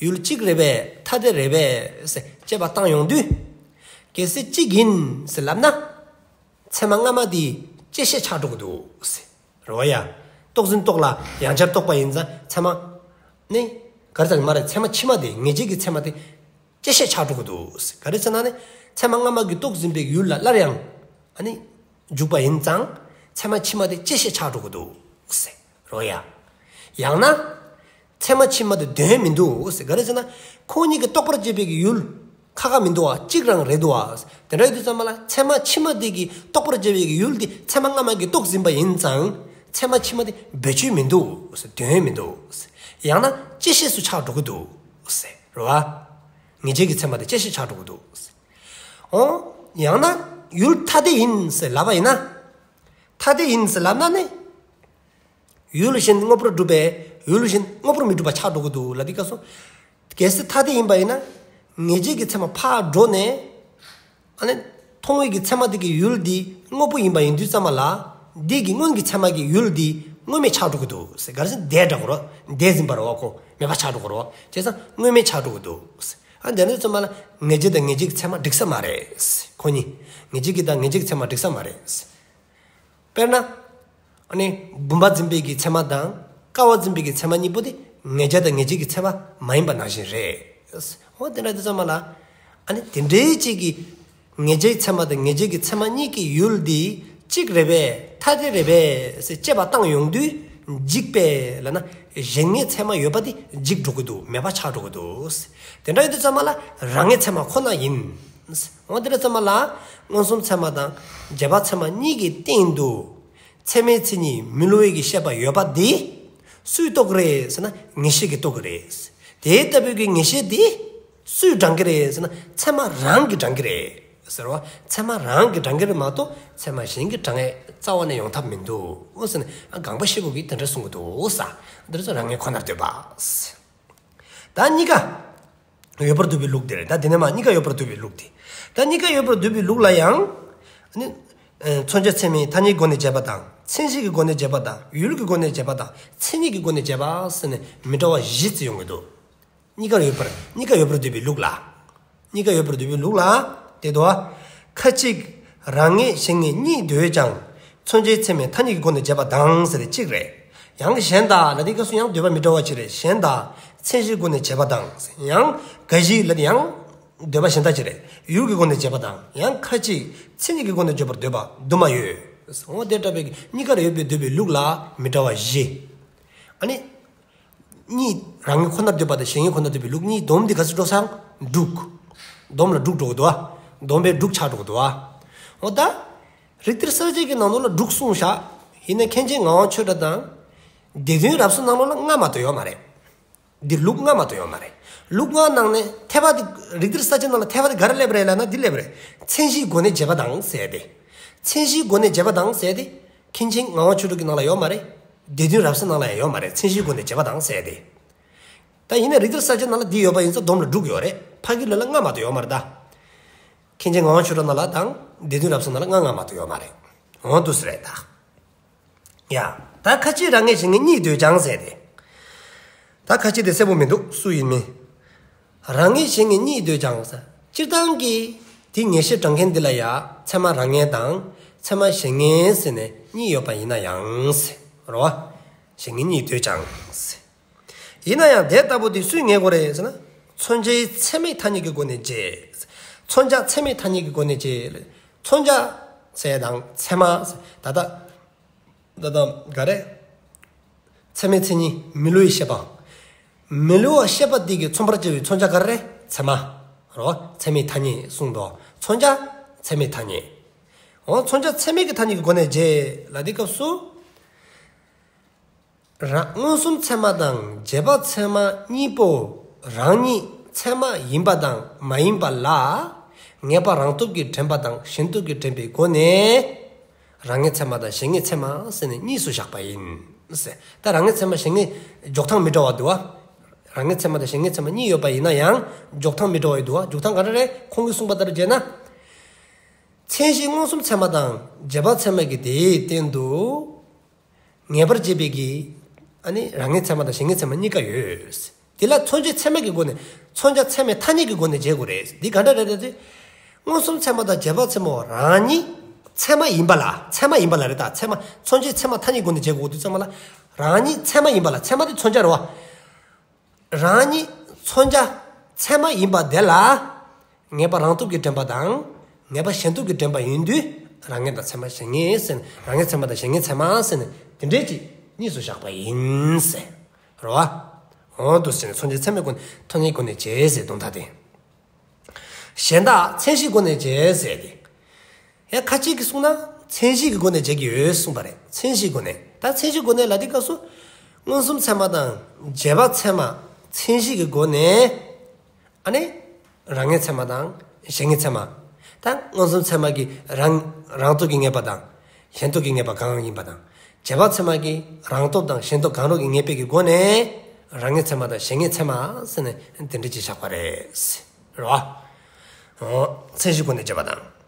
ཡུལ་གཅིག་རེད་པས་ཐ་དད་རེད་པས་ཟེར་དཔྱད་པ་བཏང་ཡོང་དུས། གལ་སྲིད་གཅིག་ཡིན་ཟེར་ལབ་ན། ཚད་མ་སྔ་མ་དེ་བཅད་ཤེས་ཆགས་འགྲོ་གི་འདུག་ཟེར། རོ་ཡ། རྟོགས་ཟིན་རྟོགས་ལ་ཡང་བསྐྱར་རྟོགས་པ་ཡིན་ཙང་ཚད་མ། ནི། ག་རེ་ཟེར་མ་རེད། ཚད་མ་ཕྱི་མ་དེ་ངེས་བྱེད་ཀྱི་ཚད་མ་དེ། བཅད་ཤེས་ཆགས་འགྲོ་གི་འདུག་ཟེར། ག་རེ་ཟེར་ན་ནི། ཚད་མ་སྔ་མ་གི་རྟོགས་ཟིན་པའི་ཡུལ་ལ་སླར་ཡང་། ཨ་ནི། འཇུག་པ་ཡིན་ཙང་། ཚད་མ་ཕྱི་མ་དེ་བཅད་ཤེས་ཆགས་འགྲོ་གི་འདུག་ཟེར། རོ་ཡ། ཡང་ན། ཚད་མ་ཕྱི་མ་དེ་དོན་མི་འདུག་ཟེར། ག་རེ་ཟེར་ན། ཁོ་གཉིས་ཀྱི་རྟོགས་པར་བྱེད་པའི་གི་ཡུལ། ཁ་ཁ་མི་འདུག་བ། གཅིག་རང་རེད་འདུག་བ། དེ་འདྲ་ཡིན་དུས་ཙམ་པ་ལ་ཚད་མ་ཕྱི་མ་དེ་གི་རྟོགས་པར་བྱེད་པའི་གི་ཡུལ་དེ་ཚད་མ་སྔ་མ་གི་རྟོགས་ཟིན་པ་ཡིན་ཙང་། ཚད་མ་ཕྱི་མ་དེ་བེད་སྤྱོད་མི་འདུག་ཟེར། དོན་མི་འདུག་ཟེར། ཡང་ན་བཅད་ཤེས་སུ་ཆགས་འགྲོ་གི་འདུག་ཟེར། རེད་བ། ངེས་བྱེད་ཀྱི་ཚད་མ་དེ་བཅད་ཤེས་ཆགས་འགྲོ་གི་འདུག་ཟེར། འོ། ཡང་ན་ཡུལ་ཐ་དད་ཡིན་ཟེར་ལབ་པ་ཡིན་ན། ཐ་དད་ཡིན་ཟེར་ལབ་ན་ནི། ཡུལ་གཞན་དངོས་པོར་གྲུབ་པས་ཡུལ་གཞན་དངོས་པོར་མི་གྲུབ་པ་ཆགས་འགྲོ་གི་འདུག་ལབ་དུས་སྐབས་སུ། གལ་སྲིད་ཐ་དད་ཡིན་པ་ཡིན་ན། ངེས་བྱེད་ཀྱི་ཚད་མ་ཕར་འགྲོ་ནས། ཨ་ནི། མཐོང་བའི་གི་ཚད་མ་དེ་གི་ཡུལ་འདི་དངོས་པོ་ཡིན་པ་ཡིན་དུས་ཙམ་པ་ལ། འདི་གི་སྔོན་གྱི་ཚད་མ་གི་ཡུལ་འདི་དངོས་མེད་ཆགས་འགྲོ་གི་འདུག་ཟེར། ག་རེ་ཟེར་ན་དེ་འདྲ་གོ་རོ། དེ་ཟིན་པ་རེད་བ་ཁོ། མེད་པ་ཆགས་འགྲོ་གོ་རོ། བྱས་ཙང་དངོས་མེད་ཆགས་འགྲོ་གི་འདུག་ཟེར། ཨ་འདི་ནས་ཙམ་པ་ལ་ངེས་བྱེད་དང་ངེས་བྱེད་ཀྱི་ཚད་མ་འགྲིག་ས་མ་རེད་ཟེར། ཁོ་གཉིས། ངེས་བྱེད་ཀྱི་དང་ངེས་བྱེད་ཀྱི་ཚད་མ་འགྲིག་ས་མ་རེད་ཟེར། དཔེར་ན། ཨ་ནི། བུམ་པ་འཛིན་པའི་གི་ཚད་མ་དང་། ཀ་བ་འཛིན་པའི་གི་ཚད་མ་གཉིས་པོ་དེ་ངེས་བྱ་དང་ངེས་བྱེད་ཀྱི་ཚད་མ་མ་ཡིན་པ་ནང་བཞིན་རེད། འོ་དེ་འདྲ་དུས་ཙམ་པ་ལ། ཨ་ནི་དེ་འདྲའི་གཅིག་གི། ངེས་བྱའི་ཚད་མ་དང་ངེས་བྱེད་ཀྱི་ཚད་མ་གཉིས་ཀྱི་ཡུལ་འདི་གཅིག་རེད་པས་ཐ་དད་རེད་པས་ཟེར་དཔྱད་པ་བཏང་ཡོང་དུས་འཇིག་པས་ལབ་ན་གཞན་ངེས་ཚད་མ་ཡོད་པ་དེ་འཇིག་འགྲོ་གི་འདུག་མེད་པ་ཆགས་འགྲོ་གི་འདུག་དེ་འདྲ་ཡིན་དུས་ཙམ་པ་ལ་རང་ངེས་ཚད་མ་ཁོ་ན་ཡིན། འོ་དེ་འདྲ་ཙམ་པ་ལ་མངོན་སུམ་ཚད་མ་དང་རྗེས་དཔག་ཚད་མ་གཉིས་ཀྱི་སྟེང་དུ། ཚད་མའི་མཚན་ཉིད་མི་བསླུ་བའི་གི་ཤེས་པ་ཡོད་པ་འདི། སུས་རྟོགས་ཀྱི་རེད་ཟེར་ན་ངེས་ཤེས་ཀྱིས་རྟོགས་ཀྱི་རེད། དེ་ལྟ་བུའི་གི་ངེས་ཤེས་དེ་སུས་དྲང་གི་རེད་ཟེར་ན་ཚད་མ་རང་གིས་དྲང་གི་རེད་ཟེར་བ། ཚད་མ་རང་གིས་དྲང་གི་རེད་མ་གཏོགས་ཚད་མ་གཞན་གྱིས་དྲང་ཡས་རྩ་བ་ནས་ཡོང་ཐབས་མི་འདུག་ཟེར་ནས་ཨ་སྒང་པ་ཤེས་པོ་གིས་དེ་འདྲ་གསུང་གི་འདུག་ས། འདིར་ཚོ་རང་ངེས་ཁོ་ནར་འདོད་པ། ད་གཉིས་ཀ་ཡོད་པར་འདོད་པའི་ལུགས་དེ་རེད། ད་དེ་ནས་མ་གཉིས་ཀ་ཡོད་པར་འདོད་པའི་ལུགས་དེ། ད་གཉིས་ཀ་ཡོད་པར་འདོད་པའི་ལུགས་ལ་ཡང་། ཨ་ནི། ཨེ་མཚོན་བྱ་ཚད་མའི་ཐ་སྙད་སྒོ་ནས་འབྱེད་པ་དང་མཚན་གཞི་གི་སྒོ་ནས་འབྱེད་པ་དང་ཡུལ་གྱི་སྒོ་ནས་འབྱེད་པ་དང་མཚན་ཉིད་ཀྱི་སྒོ་ནས་འབྱེད་པ་ཟེར་ནས་མི་འདྲ་བ་བཞི་ཅིག་ཡོང་གི་འདུག་གཉིས་ཀ་ཡོད་པར་གཉིས་ཀ་ཡོད་པར་འདོད་པའི་ལུགས་ལ། གཉིས་ཀ་ཡོད་པར་འདོད་པའི་ལུགས་ལ། དེ་དོ། ཁ་ཅིག་རང་ངེས་གཞན་ངེས་གཉིས་འདོད་ཀྱང་མཚོན་བྱའི་ཚད་མས་ཐ་སྙད་ཀྱི་སྒོ་ནས་འབྱེད་པ་དང་ཟེར་ཏེ་གཅིག་རེད། ཡང་གཞན་དག་ལ་དེའི་སྐབས་སུ་ཡང་འདོད་པ་མི་འདྲ་བ་ཅིག་རེད། གཞན་དག་མཚན་གཞིའི་སྒོ་ནས་འབྱེད་པ་དང་། ཡང་འགའ་ཞིག་ལ་ཡང་འདོད་པ་གཞན་དག་ཅིག་རེད། ཡུལ་གྱི་སྒོ་ནས་འབྱེད་པ་དང་ཡང་ཁ་ཅིག་མཚན་ཉིད་ཀྱི་སྒོ་ནས་འབྱེད་པར་འདོད་པ་དུ་མ་ཡོད། འོ་དེ་ལྟ་བུའི་གཉིས་ཀར་ཡོད་པའི་འདོད་པའི་ལུགས་ལ་མི་འདྲ་བ་བཞི། ཨ་ནི། གཉིས་རང་ངེས་ཁོ་ནར་འདོད་པ་དང་གཞན་ངེས་ཁོ་ནར་འདོད་པའི་ལུགས་གཉིས་སྡོམ་འདི་ག་ཚོད་འགྲོ་སོང་དྲུག་སྡོམ་ལ་དྲུག་འགྲོ་གི་འདུག་ཨ། སྡོམ་པའི་དྲུག་ཆགས་འགྲོ་གི་འདུག་ཨ། འོ་ད། རིགས་གཏེར་གསལ་བྱེད་ཀྱི་ནང་ལོགས་ལ་དྲུག་གསུངས་ཤག་ཡིན་ན་མཁན་ཆེན་ངག་དབང་ཆོས་གྲགས་དང་། སྡེ་བདུན་རབ་གསལ་ནང་ལོགས་ལ་ལྔ་མ་གཏོགས་ཡོད་མ་རེད། འདི་ལུགས་ལྔ་མ་གཏོགས་ཡོད་མ་རེད། ལུགས་ལྔ་ནང་ནས་ཐེག་པ་འདི་རིགས་གཏེར་གསལ་བྱེད་ནང་ལ་ཐེག་པ་འདི་ག་རེ་སླེབས་རེད་ལབ་ན་འདི་སླེབས་རེད། མཚན་གཞིའི་སྒོ་ནས་འབྱེད་པ་དང་ཟེར་ཏེ། མཚན་གཞིའི་སྒོ་ནས་འབྱེད་པ་དང་ཟེར་ཏེ། མཁན་ཆེན་ངག་དབང་ཆོས་གྲགས་ཀྱི་ནང་ལ་ཡོད་མ་རེད། སྡེ་བདུན་རབ་གསལ་ནང་ལ་ཡང་ཡོད་མ་རེད། མཚན་གཞིའི་སྒོ་ནས་འབྱེད་པ་དང་ཟེར་ཏེ། ད་ཡིན་ན་རིགས་གཏེར་གསལ་བྱེད་ནང་ལ་འདི་ཡོད་པ་ཡིན་ཙང་སྡོམ་ལ་དྲུག་ཡོད་རེད། ཕ་གི་ལ་ལ་ལྔ་མ་གཏོགས་ཡོད་མ་རེད་ད། མཁན་ཆེན་ངག་དབང་ཆོས་གྲགས་ནང་ལ་དང་སྡེ་བདུན་རབ་གསལ་ནང་ལ་ལྔ་ལྔ་མ་གཏོགས་ཡོད་མ་རེད། འོ་འདུག་སེ་རེད་ད། ཡ། ད་ཁ་ཅིག་རང་ངེས་གཞན་ངེས་གཉིས་འདོད་ཀྱང་ཟེར་ཏེ། ད་ཁ་ཅིག་དེ་གསལ་པོ་མི་འདུག་སུ་ཡིན་མིན། རང་ངེས་གཞན་ངེས་གཉིས་འདོད་ཀྱང་ཟེར། སྤྱིར་བཏང་གི་དེ་ངེས་ཤེས་དྲང་མཁན་འདི་ལ་ཡ་ཚད་མ་རང་ངེས་དང་ཚད་མ་གཞན་ངེས་ཟེར་ནས་གཉིས་ཡོད་པ་ཡིན་ན་ཡང་ཟེར་རོ། གཞན་ངེས་གཉིས་འདོད་ཀྱང་ཟེར། ཡིན་ན་ཡང་དེ་ལྟ་བུ་དེ་སུས་ངེས་དགོས་རེད་ཟེར་ན། མཚོན་བྱའི་ཚད་མས་ཐ་སྙད་ཀྱི་སྒོ་ནས་འབྱེད། མཚོན་བྱ་ཚད་མས་ཐ་སྙད་ཀྱི་སྒོ་ནས་འབྱེད། མཚོན་བྱ་ཟེར་དང་ཚད་མ་ཟེར་ད་ལྟ། ད་ལྟ་ག་རེ། ཚད་མའི་མཚན་ཉིད་མི་སླུ་བའི་ཤེས་པ། མི་སླུ་བ་ཤེས་པ་འདི་གིས་མཚོན་པར་བྱ་བའི་མཚོན་བྱ་ག་རེ་རེད། ཚད་མ། རོ། ཚད་མའི་ཐ་སྙད་གསུངས་འདུག་མཚོན་བྱ་ཚད་མའི་ཐ་སྙད། འོ་མཚོན་བྱ་ཚད་མའི་གི་ཐ་སྙད་ཀྱི་སྒོ་ནས་འབྱེད་ལ་འདི་སྐབས་སུ། རང་མངོན་སུམ་ཚད་མ་དང་རྗེས་དཔག་ཚད་མ་གཉིས་པོ་རང་ཉིད་ཚད་མ་ཡིན་པ་དང་མ་ཡིན་པ་ལ་ངེས་པ་རང་སྟོབས་ཀྱིས་འདྲེན་པ་དང་གཞན་སྟོབས་ཀྱིས་འདྲེན་པའི་སྒོ་ནས་རང་ངེས་ཚད་མ་དང་གཞན་ངེས་ཚད་མ་ཟེར་ནས་གཉིས་སུ་བཞག་པ་ཡིན། ད་རང་ངེས་ཚད་མ་གཞན་ངེས་འཇོག་སྟངས་མི་འདྲ་བ་འདུག་བ། རང་ངེས་ཚད་མ་དང་གཞན་ངེས་ཚད་མ་གཉིས་ཡོད་པ་ཡིན་ན་ཡང་འཇོག་སྟངས་མི་འདྲ་བ་ཡི་འདུག་བ། འཇོག་སྟངས་ག་རེ་རེད། ཁོང་གིས་གསུངས་པ་ལྟར་བྱས་ན། མཚན་གཞི་མངོན་སུམ་ཚད་མ་དང་རྗེས་དཔག་ཚད་མ་གི་དེའི་སྟེང་དུ། ངེས་པར་བྱེད་པའི་གི། ཨ་ནི་རང་ངེས་ཚད་མ་དང་གཞན་ངེས་ཚད་མ་གཉིས་ཀ་ཡོད། དེ་ལ་མཚོན་བྱའི་ཚད་མ་གི་སྒོ་ནས་མཚོན་བྱ་ཚད་མའི་ཐ་སྙད་ཀྱི་སྒོ་ནས་འབྱེད་དགོས་རེད། འདི་ག་འདྲ་རེད་ཟེར་ཏེ། མངོན་སུམ་ཚད་མ་དང་རྗེས་དཔག་ཚད་མ་རང་ཉིད་ཚད་མ་ཡིན་པ་ལ་ཚད་མ་ཡིན་པ་ལ་རེད་ད། ཚད་མ་མཚོན་བྱའི་ཚད་མ་ཐ་སྙད་སྒོ་ནས་འབྱེད་དགོས་དུས་ཙམ་པ་ལ་རང་ཉིད་ཚད་མ་ཡིན་པ་ལ་ཚད་མ་དེ་མཚོན་བྱ་རེད་བ། རང་ཉིད་མཚོན་བྱ་ཚད་མ་ཡིན་པ་དེ་ལ་ངེས་པ་རང་སྟོབས་ཀྱིས་འདྲེན་པ་དང་ངེས་པ་གཞན་སྟོབས་ཀྱིས་འདྲེན་པ་ཡིན་དུས་རང་ངེས་དང་ཚད་མ་གཞན་ངེས་ཟེར་ནས་རང་ངེས་ཚད་མ་དང་གཞན་ངེས་ཚད་མ་ཟེར་ནས་དེ་འདྲས་ཀྱི་གཉིས་སུ་བཞག་པ་ཡིན་ཟེར་རོ། འོ་འདུག་ཟེར་ནས་མཚོན་བྱའི་ཚད་མའི་སྒོ་ནས་ཐ་སྙད་སྒོ་ནས་འབྱེད་ཟེར་དོན་དག་དེ། གཞན་དག་མཚན་གཞིའི་སྒོ་ནས་འབྱེད་ཟེར་ཏེ། ཡང་ཁ་ཅིག་གིས་གསུངས་ན་མཚན་གཞི་གི་སྒོ་ནས་འབྱེད་ཀྱི་ཡོད་གསུངས་པ་རེད། མཚན་གཞིའི་སྒོ་ནས། ད་མཚན་གཞིའི་སྒོ་ནས་ལབ་དུས་སྐབས་སུ། མངོན་སུམ་ཚད་མ་དང་རྗེས་དཔག་ཚད་མ་མཚན་གཞི་གི་སྒོ་ནས། ཨ་ནི། རང་ངེས་ཚད་མ་དང་གཞན་ངེས་ཚད་མ། ད་མངོན་སུམ་ཚད་མ་གི་རང་རང་སྟོབས་ཀྱིས་ངེས་པ་དང་། གཞན་སྟོབས་ཀྱིས་ངེས་པ་གང་ཡིན་པ་དང་། རྗེས་དཔག་ཚད་མ་གི་རང་སྟོབས་དང་གཞན་སྟོབས་གང་རུང་གིས་ངེས་པའི་གི་སྒོ་ནས། རང་ངེས་ཚད་མ་དང་གཞན་ངེས་ཚད་མ་ཟེར་ནས་དེ་འདྲ་ཅིག་བཞག་པ་རེད། རེད་བ། འོ། མཚན་གཞིའི་སྒོ་ནས་འབྱེད་པ་དང་།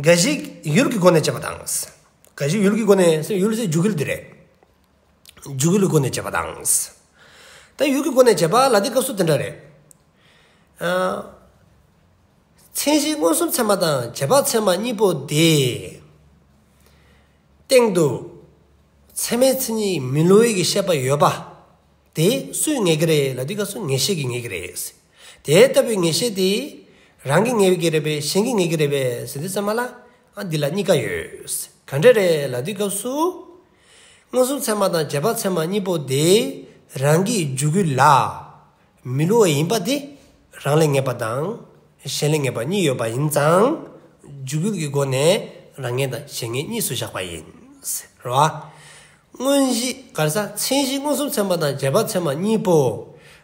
འགའ་ཞིག་ཡུལ་གྱི་སྒོ་ནས་འབྱེད་པ་དང་། འགའ་ཞིག་ཡུལ་གྱི་སྒོ་ནས་ཟེར་ཡུལ་ཟེར་འཇུག་ཡུལ་དེ་རེད། འཇུག་ཡུལ་གྱི་སྒོ་ནས་འབྱེད་པ་དང་། ད་ཡུལ་གྱི་སྒོ་ནས་འབྱེད་པ་ལབ་དུས་སྐབས་སུ་དེ་འདྲ་རེད། ཨ། མཚན་གཞི་མངོན་སུམ་ཚད་མ་དང་རྗེས་དཔག་ཚད་མ་གཉིས་པོ་དེ། སྟེང་དུ། ཚད་མའི་མཚན་ཉིད་མི་སླུ་བའི་གི་ཤེས་པ་ཡོད་པ། དེ་སུས་ངེས་ཀྱི་རེད་ལབ་དུས་སྐབས་སུ་ངེས་ཤེས་ཀྱིས་ངེས་ཀྱི་རེད། དེ་ལྟ་བུའི་ངེས་ཤེས་དེ། རང་གིས་ངེས་ཀྱི་རེད་པས་གཞན་གྱིས་ངེས་ཀྱི་རེད་པས་ཟེར་དུས་ཙམ་པ་ལ། ཨ་འདི་ལ་གཉིས་ཀ་ཡོད། ག་འདྲ་རེད་ལབ་དུས་སྐབས་སུ། མངོན་སུམ་ཚད་མ་དང་རྗེས་དཔག་ཚད་མ་གཉིས་པོ་དེ། རང་གི་འཇུག་ཡུལ་ལ། མི་སླུ་བ་ཡིན་པ་དེ། རང་ལས་ངེས་པ་དང་། གཞན་ལས་ངེས་པ་གཉིས་ཡོད་པ་ཡིན་ཙང་། འཇུག་ཡུལ་གྱི་སྒོ་ནས་རང་ངེས་དང་གཞན་ངེས་གཉིས་སུ་བཞག་པ་ཡིན། རེད་བ། མངོན་གཞི་ག་རེ་ཟ། མཚན་གཞི་མངོན་སུམ་ཚད་མ་དང་རྗེས་དཔག་ཚད་མ་གཉིས་པོ་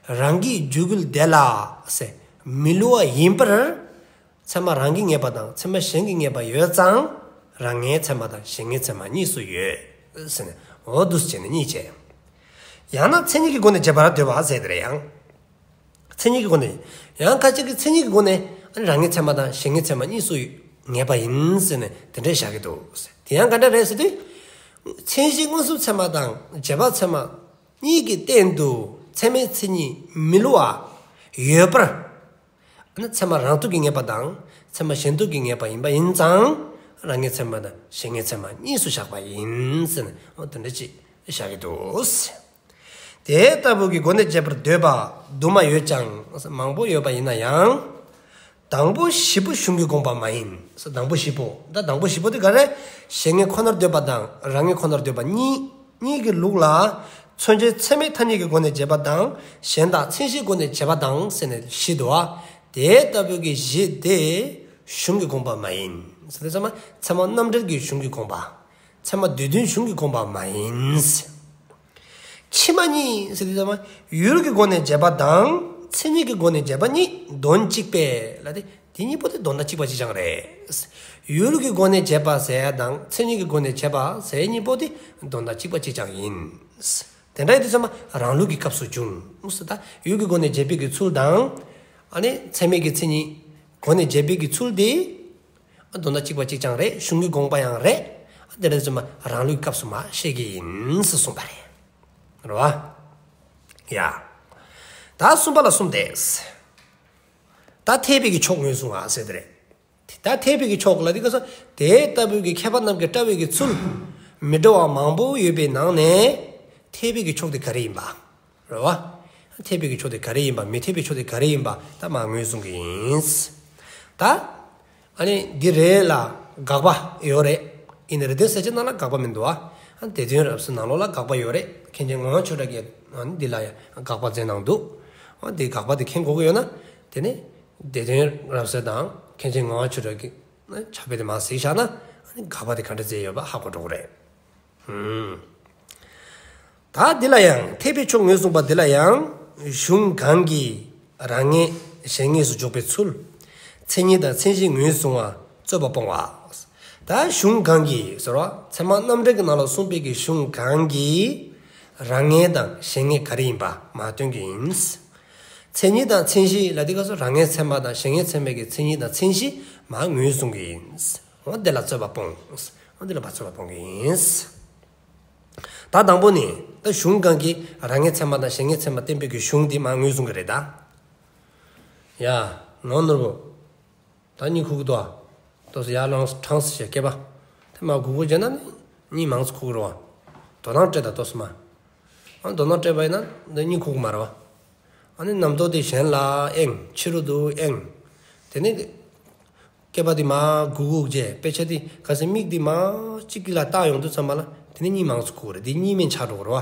རང་གི་འཇུག་ཡུལ་དེ་ལ་ཟེར་མི་སླུ་བ་ཡིན་པར། ཚད་མ་རང་གིས་ངེས་པ་དང་ཚད་མ་གཞན་གྱིས་ངེས་པ་ཡོད་ཙང་། རང་ངེས་ཚད་མ་དང་གཞན་ངེས་ཚད་མ་གཉིས་སུ་ཡོད་ཟེར་ནས། འོ་འདུག་སེ་བྱས་ནས་གཉིས་བྱས། ཡང་ན་མཚན་ཉིད་ཀྱི་སྒོ་ནས་རྗེས་དཔག་ར་འདོད་པ་ཟེར་དེ་རེད་ཡང་། མཚན་ཉིད་ཀྱི་སྒོ་ནས། ཡང་ཁ་ཅིག་གིས་མཚན་ཉིད་ཀྱི་སྒོ་ནས་ཨ་ནི་རང་ངེས་ཚད་མ་དང་གཞན་ངེས་ཚད་མ་གཉིས་སུ་ངེས་པ་ཡིན་ཟེར་ནས་དེ་འདྲས་བཞག་གི་འདུག། དེ་ཡང་ག་འདྲ་རེད་ཟེར་དུས། མཚན་གཞི་མངོན་སུམ་ཚད་མ་དང་རྗེས་དཔག་ཚད་མ་གཉིས་ཀྱི་སྟེང་དུ་ཚད་མའི་མཚན་ཉིད་མི་སླུ་བ་ཡོད་པར། ཨ་ནི་ཚད་མ་རང་སྟོབས་ཀྱིས་ངེས་པ་དང་ཚད་མ་གཞན་སྟོབས་ཀྱིས་ངེས་པ་ཡིན་པ་ཡིན་ཙང་། རང་ངེས་ཚད་མ་དང་གཞན་ངེས་ཚད་མ་གཉིས་སུ་བཞག་པ་ཡིན་ཟེར་ནས། འོ་དེ་འདྲ་ཅིག་བཞག་གི་འདུག། དེ་ལྟ་བུ་གི་སྒོ་ནས་རྗེས་དཔག་འདོད་པ་དུ་མ་ཡོད་ཀྱང་མང་པོ་ཡོད་པ་ཡིན་ན་ཡང་། དང་པོ་བཞི་པོ་གཞུང་གི་དགོངས་པ་མ་ཡིན། དང་པོ་བཞི་པོ། ད་དང་པོ་བཞི་པོ་དེ་ག་རེ། གཞན་ངེས་ཁོ་ནར་འདོད་པ་དང་རང་ངེས་ཁོ་ནར་འདོད་པ་གཉིས། གཉིས་ཀྱི་ལུགས་ལ། མཚོན་བྱའི་ཚད་མའི་ཐ་སྙད་ཀྱི་སྒོ་ནས་རྗེས་དཔག་དང་། གཞན་དག་མཚན་གཞིའི་སྒོ་ནས་རྗེས་དཔག་དང་ཟེར་ནས་བཞི་འདུག་པ། དེ་ལྟ་བུ་གི་བཞི་དེ་གཞུང་གི་དགོངས་པ་མ་ཡིན། ཟེར་དུས་ཚང་མ་ཚད་མ་རྣམ་འགྲེལ་གྱི་གཞུང་གི་དགོངས་པ། ཚད་མ་སྡེ་བདུན་གཞུང་གི་དགོངས་པ་མ་ཡིན། ཕྱི་མ་གཉིས་ཟེར་དུས་ཚང་མ་ཡུལ་གྱི་སྒོ་ནས་རྗེས་དཔག་དང་མཚན་ཉིད་ཀྱི་སྒོ་ནས་རྗེས་དཔག་གཉིས་དོན་གཅིག་པས་ལབ་སྟེ། དེ་གཉིས་པོ་དེ་དོན་དག་གཅིག་པ་གཅིག་རྐྱང་རེད། ཡུལ་གྱི་སྒོ་ནས་རྗེས་དཔག་ཟེར་ཡ་དང་མཚན་ཉིད་ཀྱི་སྒོ་ནས་རྗེས་དཔག་ཟེར་ཡ་གཉིས་པོ་དེ་དོན་དག་གཅིག་པ་གཅིག་རྐྱང་ཡིན། དེ་འདྲ་ཡིན་དུས་ཚང་མ་རང་ལུགས་ཀྱི་སྐབས་སུ་འབྱུང་། ད་ཡུལ་གྱི་སྒོ་ནས་རྗེས་དཔག་གི་ཚུལ་དང་། ཨ་ནི་ཚད་མའི་གི་མཚན་ཉིད་སྒོ་ནས་རྗེས་དཔག་གི་ཚུལ་དེ། དོན་དག་གཅིག་པ་གཅིག་རྐྱང་རེད། གཞུང་གི་དགོངས་པ་ཡང་རེད། དེ་འདྲ་ཚང་མ་རང་ལུགས་ཀྱི་སྐབས་སུ་མ་བཤད་ཀྱི་ཡིན་ཟེར་གསུངས་པ་རེད། རེད་པ། ཡ། ད་གསུམ་པ་ལ་གསུམ་སྟེ། ད་འཐད་པའི་གི་ཕྱོགས་ངོས་བཟུང་བ་ཟེར་དེ་རེད། ད་འཐད་པའི་གི་ཕྱོགས་ལ་དེ་ག་ས་དེ་ལྟ་བུའི་གི་མཁས་པ་རྣམས་ཀྱིས་བཀྲལ་བའི་གི་ཚུལ་མི་འདྲ་བ་མང་པོ་ཡོད་པའི་ནང་ནས་འཐད་པའི་གི་ཕྱོགས་དེ་ག་རེ་ཡིན་པ། རེད་པ། འཐད་པའི་གི་ཕྱོགས་དེ་ག་རེ་ཡིན་པ། མི་འཐད་པའི་ཕྱོགས་དེ་ག་རེ་ཡིན་པ་ད་མར་ངོས་བཟུང་གི་ཡིན། ད་ཨ་ནི་འདི་རེད་ལ་དགག་པ་ཡོད་རེད། ཡིན་ནའི་རེ་ལྡན་གསལ་བྱེད་ནང་ལ་དགག་པ་མི་འདུག་པ། ཨ་ནི་སྡེ་བདུན་རབ་གསལ་ནང་ལོགས་ལ་དགག་པ་ཡོད་རེད། མཁན་ཆེན་ངག་དབང་ཆོས་གྲགས་ཀྱིས་ཨ་ནི་འདི་ལ་ཡང་དགག་པ་མཛད་གནང་འདུག། ཨ་འདི་དགག་པ་དེ་མཁྱེན་དགོས་ཀྱི་ཡོད་ན། དེ་ནི་སྡེ་བདུན་རབ་གསལ་དང་མཁན་ཆེན་ངག་དབང་ཆོས་གྲགས་ཀྱི་ཕྱག་དཔེ་དེ་མར་གཟིགས་བཞག་ན། ཨ་ནི་དགག་པ་དེ་ག་འདྲ་མཛད་ཡོད་པ་ཧ་གོ་འགྲོ་གི་རེད། ཨུམ། ད་འདི་ལ་ཡང་འཐད་པའི་ཕྱོགས་ངོས་བཟུང་བ་འདི་ལ་ཡང་གཞུང་གང་གིས་རང་ངེས་གཞན་ངེས་སུ་འཇོག་པའི་ཚུལ། མཚན་ཉིད་དང་མཚན་གཞི་ངོས་བཟུང་བ་རྩོད་པ་སྤོང་བ། ད་གཞུང་གང་གིས་ཟེར་བ་ཚད་མ་རྣམ་འགྲེལ་གྱི་ནང་ལ་གསུངས་པའི་གི་གཞུང་གང་གིས་རང་ངེས་དང་གཞན་ངེས་ག་རེ་ཡིན་པ་མར་སྟོན་གྱི་ཡིན། མཚན་ཉིད་དང་མཚན་གཞི་ལ་དེ་ག་སོ་རང་ངེས་ཚད་མ་དང་གཞན་ངེས་ཚད་མའི་གི་མཚན་ཉིད་དང་མཚན་གཞི་མར་ངོས་བཟུང་གི་ཡིན། འོ་དེ་ལ་རྩོད་པ་སྤོང་། འོ་དེ་ལ་མར་རྩོད་པ་སྤོང་གི་ཡིན། ད་དང་པོ་ནི་ད་གཞུང་གང་གིས་རང་ངེས་ཚད་མ་དང་གཞན་ངེས་ཚད་མ་བསྟན་པའི་གི་གཞུང་འདི་མར་ངོས་བཟུང་གི་རེད་ད། ཡ། ངག་ནོར་བུ། ད་གཉིད་ཁུག་གི་འདུག་པ། ཏོག་ཙམ་ཡར་ལངས་ཐང་ཟེར་བྱས་སྐེད་པ། དེ་མར་གུག་གུག་བྱས་ན་ནི་གཉིད་མང་ཙམ་ཁུག་གི་རེད་པ། དོ་སྣང་སྤྲད་དང་ཏོག་ཙམ་མར། ཨ་དོ་སྣང་སྤྲད་པ་ཡིན་ན་འདི་གཉིད་ཁུག་གི་མ་རེད་པ། ཨ་ནི་རྣམ་རྟོག་དེ་གཞན་ལ་གཡེང་། ཕྱི་རུ་འདུག་གཡེང་། དེ་ནི་སྐེད་པ་དེ་མར་གུག་གུག་བྱས། དཔེ་ཆ་དེ་ག་ཟེར་མིག་དེ་མར་གཅིག་གི་ལ་བལྟ་ཡོང་དུས་ཙམ་པ་ལ་དེ་ནི་གཉིད་མང་ཙམ་ཁུག་གི་རེད། འདི་གཉིད་སྨན་ཆགས་འགྲོ་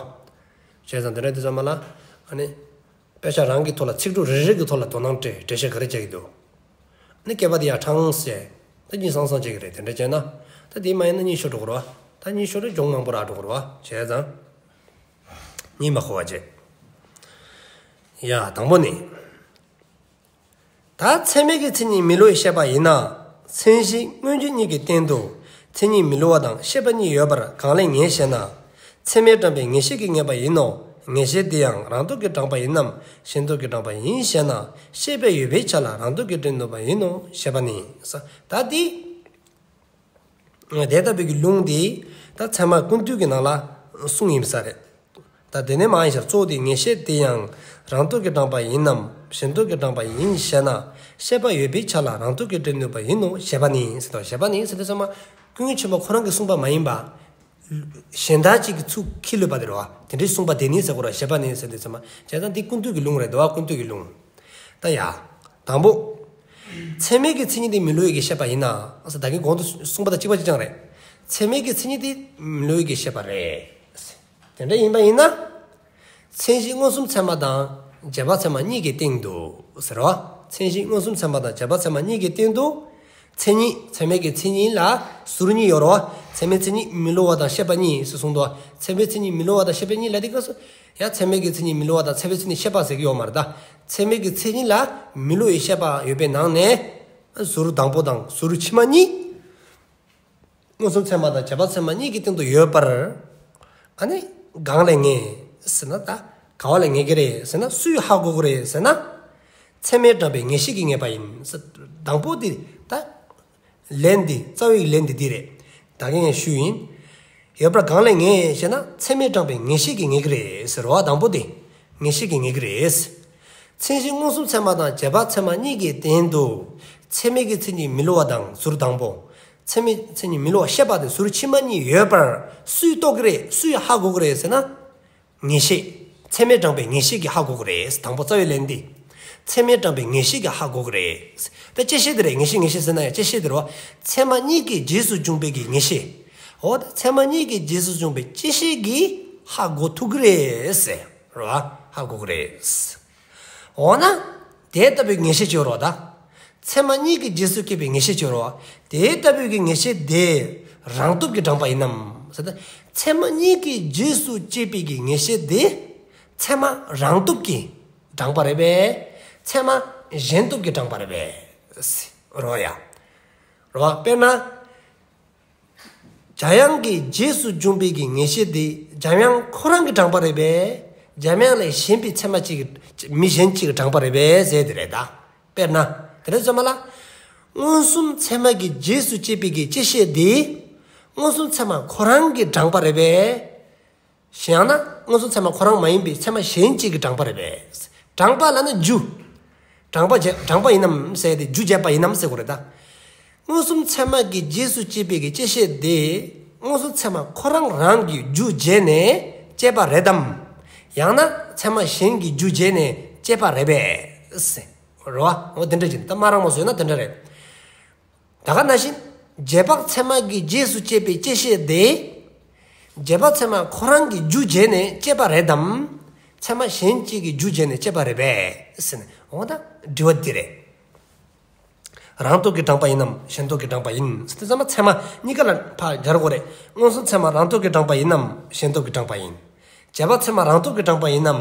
གི་རེད་པ། བྱས་ཙང་དེ་འདྲ་དུས་ཙམ་པ་ལ་ཨ་ནི། དཔེ་ཆ་རང་གི་ཐོག་ལ་ཚིག་གྲུབ་རེ་རེ་གི་ཐོག་ལ་དོ་སྣང་སྤྲད། འགྲེལ་བཤད་ག་རེ་རྒྱག་གི་འདུག། ཨ་ནི་སྐེད་པ་དེ་ཡར་ཐང་ཟེར། ད་གཉིད་སང་སང་བྱེད་ཀྱི་རེད། དེ་འདྲ་བྱས་ན། ད་དེ་མ་ཡིན་ན་གཉིད་ཤོར་འགྲོ་གི་རེད་པ། ད་གཉིད་ཤོར་ན་གྱོང་མང་པོ་རག་འགྲོ་གི་རེད་པ། བྱས་ཙང་། གཉིད་མ་ཁུག་པ་བྱེད། ཡ་དང་པོ་ནི། ད་ཚད་མའི་གི་མཚན་ཉིད་མི་སླུ་བའི་བཤད་པ་ཡིན་ན། མཚན་གཞི་མངོན་རྗེས་གཉིས་ཀྱི་སྟེང་དུ་མཚན་ཉིད་མི་སླུ་བ་དང་ཤེས་པ་གཉིས་ཡོད་པར་གང་ལས་ངེས་ཞེ་ན། ཚད་མས་དྲངས་པའི་ངེས་ཤེས་ཀྱིས་ངེས་པ་ཡིན་ནོ། ངེས་ཤེས་དེ་ཡང་རང་སྟོབས་ཀྱིས་དྲངས་པ་ཡིན་ནམ་གཞན་སྟོབས་ཀྱིས་དྲངས་པ་ཡིན་ཞེ་ན། ཤེས་པས་ཡོད་པའི་ཆ་ལ་རང་སྟོབས་ཀྱིས་འདྲེན་ནུས་པ་ཡིན་ནོ་ཞེས་པ་ནི། ད་འདི། དེ་ལྟ་བུའི་གི་ལུང་འདི་ད་ཚད་མ་ཀུན་བཏུས་ཀྱི་ནང་ལ་གསུངས་ཡིན་ས་རེད། ད་དེ་ནས་མར་ཡིན་ཤག། གཙོ་བོ་དེ་ངེས་ཤེས་དེ་ཡང་རང་སྟོབས་ཀྱིས་དྲངས་པ་ཡིན་ནམ་གཞན་སྟོབས་ཀྱིས་དྲངས་པ་ཡིན་ཞེ་ན། ཤེས་པ་ཡོད་པའི་ཆ་ལ་རང་སྟོབས་ཀྱིས་འདྲེན་ནུས་པ་ཡིན་ནོ་ཞེས་པ་ནི་ཟེར་དང་། ཞེས་པ་ནི་ཟེར་དུས་ཙམ་པ་ཀུན་མཁྱེན་ཆེན་པོ་ཁོ་རང་གིས་གསུངས་པ་མ་ཡིན་པ། གཞན་དག་ཅིག་གིས་ཚུར་ཁས་ལེན་པ་དེ་རེད་པ། དེ་འདྲའི་གསུངས་པ་དེ་ནི་ཟེར་དགོས་རེད། ཞེས་པ་ནི་ཟེར་དུས་ཙམ་པ། བྱས་ཙང་འདི་ཀུན་བཏུས་ཀྱི་ལུང་རེད། འདུལ་བ་ཀུན་བཏུས་ཀྱི་ལུང་། ད་ཡ། དང་པོ། ཚད་མའི་གི་མཚན་ཉིད་དེ་མི་སླུ་བའི་གི་བཤད་པ་ཡིན་ན། ཨ་ས་ད་གིན་གོང་དུ་གསུངས་པ་དང་གཅིག་པ་གཅིག་རྐྱང་རེད། ཚད་མའི་གི་མཚན་ཉིད་དེ་མི་སླུ་བའི་གི་བཤད་པ་རེད། དེ་འདྲ་ཡིན་པ་ཡིན་ན། མཚན་གཞི་མངོན་སུམ་ཚད་མ་དང་རྗེས་དཔག་ཚད་མ་གཉིས་ཀྱི་སྟེང་དུ་ཟེར་བ། མཚན་གཞི་མངོན་སུམ་ཚད་མ་དང་རྗེས་དཔག་ཚད་མ་གཉིས་ཀྱི་སྟེང་དུ། མཚན་ཉིད། ཚད་མའི་གི་མཚན་ཉིད་ལ་ཟུར་གཉིས་ཡོད་རེད་བ། ཚད་མའི་མཚན་ཉིད་མི་སླུ་བ་དང་ཤེས་པ་གཉིས་ཟེར་གསུངས་འདུག་བ། ཚད་མའི་མཚན་ཉིད་མི་སླུ་བ་དང་ཤེས་པ་གཉིས་ལ་དེ་སྐབས་སུ་ཡང་ཚད་མའི་གི་མཚན་ཉིད་མི་སླུ་བ་དང་ཚད་མའི་མཚན་ཉིད་ཤེས་པ་ཟེར་གྱི་ཡོད་མ་རེད་ད། ཚད་མའི་གི་མཚན་ཉིད་ལ་མི་སླུ་བའི་ཤེས་པ་ཡོད་པའི་ནང་ནས་ཟུར་དང་པོ་དང་ཟུར་ཕྱི་མ་གཉིས། མངོན་སུམ་ཚད་མ་དང་རྗེས་དཔག་ཚད་མ་གཉིས་ཀྱི་སྟེང་དུ་ཡོད་པར། ཨ་ནི་གང་ལས་ངེས་ཟེར་ན་ད། ག་བ་ལས་ངེས་ཀྱི་རེད་ཟེར་ན། སུས་ཧ་གོ་གི་རེད་ཟེར་ན། ཚད་མས་དྲངས་པའི་ངེས་ཤེས་ཀྱིས་ངེས་པ་ཡིན་ཟེར། དང་པོ་དེ་ད། ལན་འདི་རྩ་བའི་ལན་འདི་འདི་རེད། ད་གིན་ངས་ཞུས་ཡིན། ཡོད་པར་གང་ལས་ངེས་ཞེ་ན། ཚད་མས་དྲངས་པའི་ངེས་ཤེས་ཀྱིས་ངེས་ཀྱི་རེད་ཟེར་བ། དང་པོ་དེ་ངེས་ཤེས་ཀྱིས་ངེས་ཀྱི་རེད། མཚན་གཞི་མངོན་སུམ་ཚད་མ་དང་རྗེས་དཔག་ཚད་མ་གཉིས་ཀྱི་སྟེང་དུ། ཚད་མའི་གི་མཚན་ཉིད་མི་སླུ་བ་དང་ཟུར་དང་པོ། ཚད་མའི་མཚན་ཉིད་མི་སླུ་བ་ཤེས་པ་དེ་ཟུར་ཕྱི་མ་གཉིས་ཡོད་པར་སུས་རྟོགས་ཀྱི་རེད། སུས་ཧ་གོ་གི་རེད་ཟེར་ན། ངེས་ཤེས། ཚད་མས་དྲངས་པའི་ངེས་ཤེས་ཀྱིས་ཧ་གོ་གི་རེད། དང་པོ་རྩ་བའི་ལན་འདི། ཚད་མས་དྲངས་པའི་ངེས་ཤེས་ཀྱིས་ཧ་གོ་གི་རེད། ད་བཅད་ཤེས་དེ་རེད། ངེས་ཤེས་ངེས་ཤེས་ཟེར་ན་ཡང་བཅད་ཤེས་དེ་རེད་བ། ཚད་མ་གཉིས་ཀྱི་རྗེས་སུ་འཇུག་པའི་གི་ངེས་ཤེས། འོ་ད་ཚད་མ་གཉིས་ཀྱི་རྗེས་སུ་འཇུག་པའི་བཅད་ཤེས་ཀྱིས་ཧ་གོ་ཐུབ་ཀྱི་རེད་ཟེར་རེད་བ། ཧ་གོ་གི་རེད། འོ་ན། དེ་ལྟ་བུའི་ངེས་ཤེས་ཅིག་ཡོད་རེད་བ་ད། ཚད་མ་གཉིས་ཀྱི་རྗེས་སུ་སྐྱེས་པའི་ངེས་ཤེས་ཅིག་ཡོད་རེད་བ། དེ་ལྟ་བུའི་གི་ངེས་ཤེས་དེ་རང་སྟོབས་ཀྱིས་དྲངས་པ་ཡིན་ནམ་ཟེར་ན། ཚད་མ་གཉིས་ཀྱི་རྗེས་སུ་སྐྱེས་པའི་གི་ངེས་ཤེས་དེ་ཚད་མ་རང་སྟོབས་ཀྱིས་དྲངས་པ་རེད་པས། ཚད་མ་གཞན་སྟོབས་ཀྱིས་དྲངས་པ་རེད་པས། རེད་བ་ཡ། རེད་བ། དཔེར་ན། འཇམ་དབྱངས་ཀྱི་རྗེས་སུ་འཇུག་པའི་གི་ངེས་ཤེས་དེ་འཇམ་དབྱངས་ཁོ་རང་གིས་དྲངས་པ་རེད་པས། འཇམ་དབྱངས་ལས་གཞན་པའི་ཚད་མ་གཅིག་གིས་མི་གཞན་གཅིག་གིས་དྲངས་པ་རེད་པས་ཟེར་དེ་རེད་ད། དཔེར་ན། དེ་འདྲ་ཚོད་མ་ལ། མངོན་སུམ་ཚད་མ་གི་རྗེས་སུ་སྐྱེས་པའི་གི་བཅད་ཤེས་དེ། མངོན་སུམ་ཚད་མ་ཁོ་རང་གིས་དྲངས་པ་རེད་པས། ཡང་ན་མངོན་སུམ་ཚད་མ་ཁོ་རང་མ་ཡིན་པའི་ཚད་མ་གཞན་གཅིག་གིས་དྲངས་པ་རེད་པས། དྲངས་པ་ལབ་ན་རྒྱུ། དྲངས་པ་བྱས་དྲངས་པ་ཡིན་ནམ་ཟེར་ཏེ་རྒྱུ་བྱས་པ་ཡིན་ནམ་ཟེར་དགོས་རེད་ད། མངོན་སུམ་ཚད་མ་གི་རྗེས་སུ་སྐྱེས་པའི་གི་བཅད་ཤེས་དེ། མངོན་སུམ་ཚད་མ་ཁོ་རང་རང་གི་རྒྱུ་བྱས་ནས་སྐྱེས་པ་རེད་དམ། ཡང་ན་ཚད་མ་གཞན་གྱི་རྒྱུ་བྱས་ནས་སྐྱེས་པ་རེད་པས། རེད་བ། འོ་དེ་འདྲ་ཅིག་ད་མ་རང་མ་བཟོས་ན་དེ་འདྲ་རེད། ད་ག་ནང་བཞིན། རྗེས་དཔག་ཚད་མ་གི་རྗེས་སུ་སྐྱེས་པའི་བཅད་ཤེས་དེ། རྗེས་དཔག་ཚད་མ་ཁོ་རང་གི་རྒྱུ་བྱས་ནས་སྐྱེས་པ་རེད་དམ། ཚད་མ་གཞན་གཅིག་གི་རྒྱུ་བྱས་ནས་སྐྱེས་པ་རེད་པས་ཟེར་ནས། འོ་ད་དྲི་བ་འདི་རེད། རང་སྟོབས་ཀྱིས་དྲངས་པ་ཡིན་ནམ་གཞན་སྟོབས་ཀྱིས་དྲངས་པ་ཡིན་ཟེར་དུས་ཙམ་པ་ཚད་མ་གཉིས་ཀ་ལ་ཕར་སྦྱར་དགོས་རེད། མངོན་སུམ་ཚད་མ་རང་སྟོབས་ཀྱིས་དྲངས་པ་ཡིན་ནམ་གཞན་སྟོབས་ཀྱིས་དྲངས་པ་ཡིན། རྗེས་དཔག་ཚད་མ་རང་སྟོབས་ཀྱིས་དྲངས་པ་ཡིན་ནམ།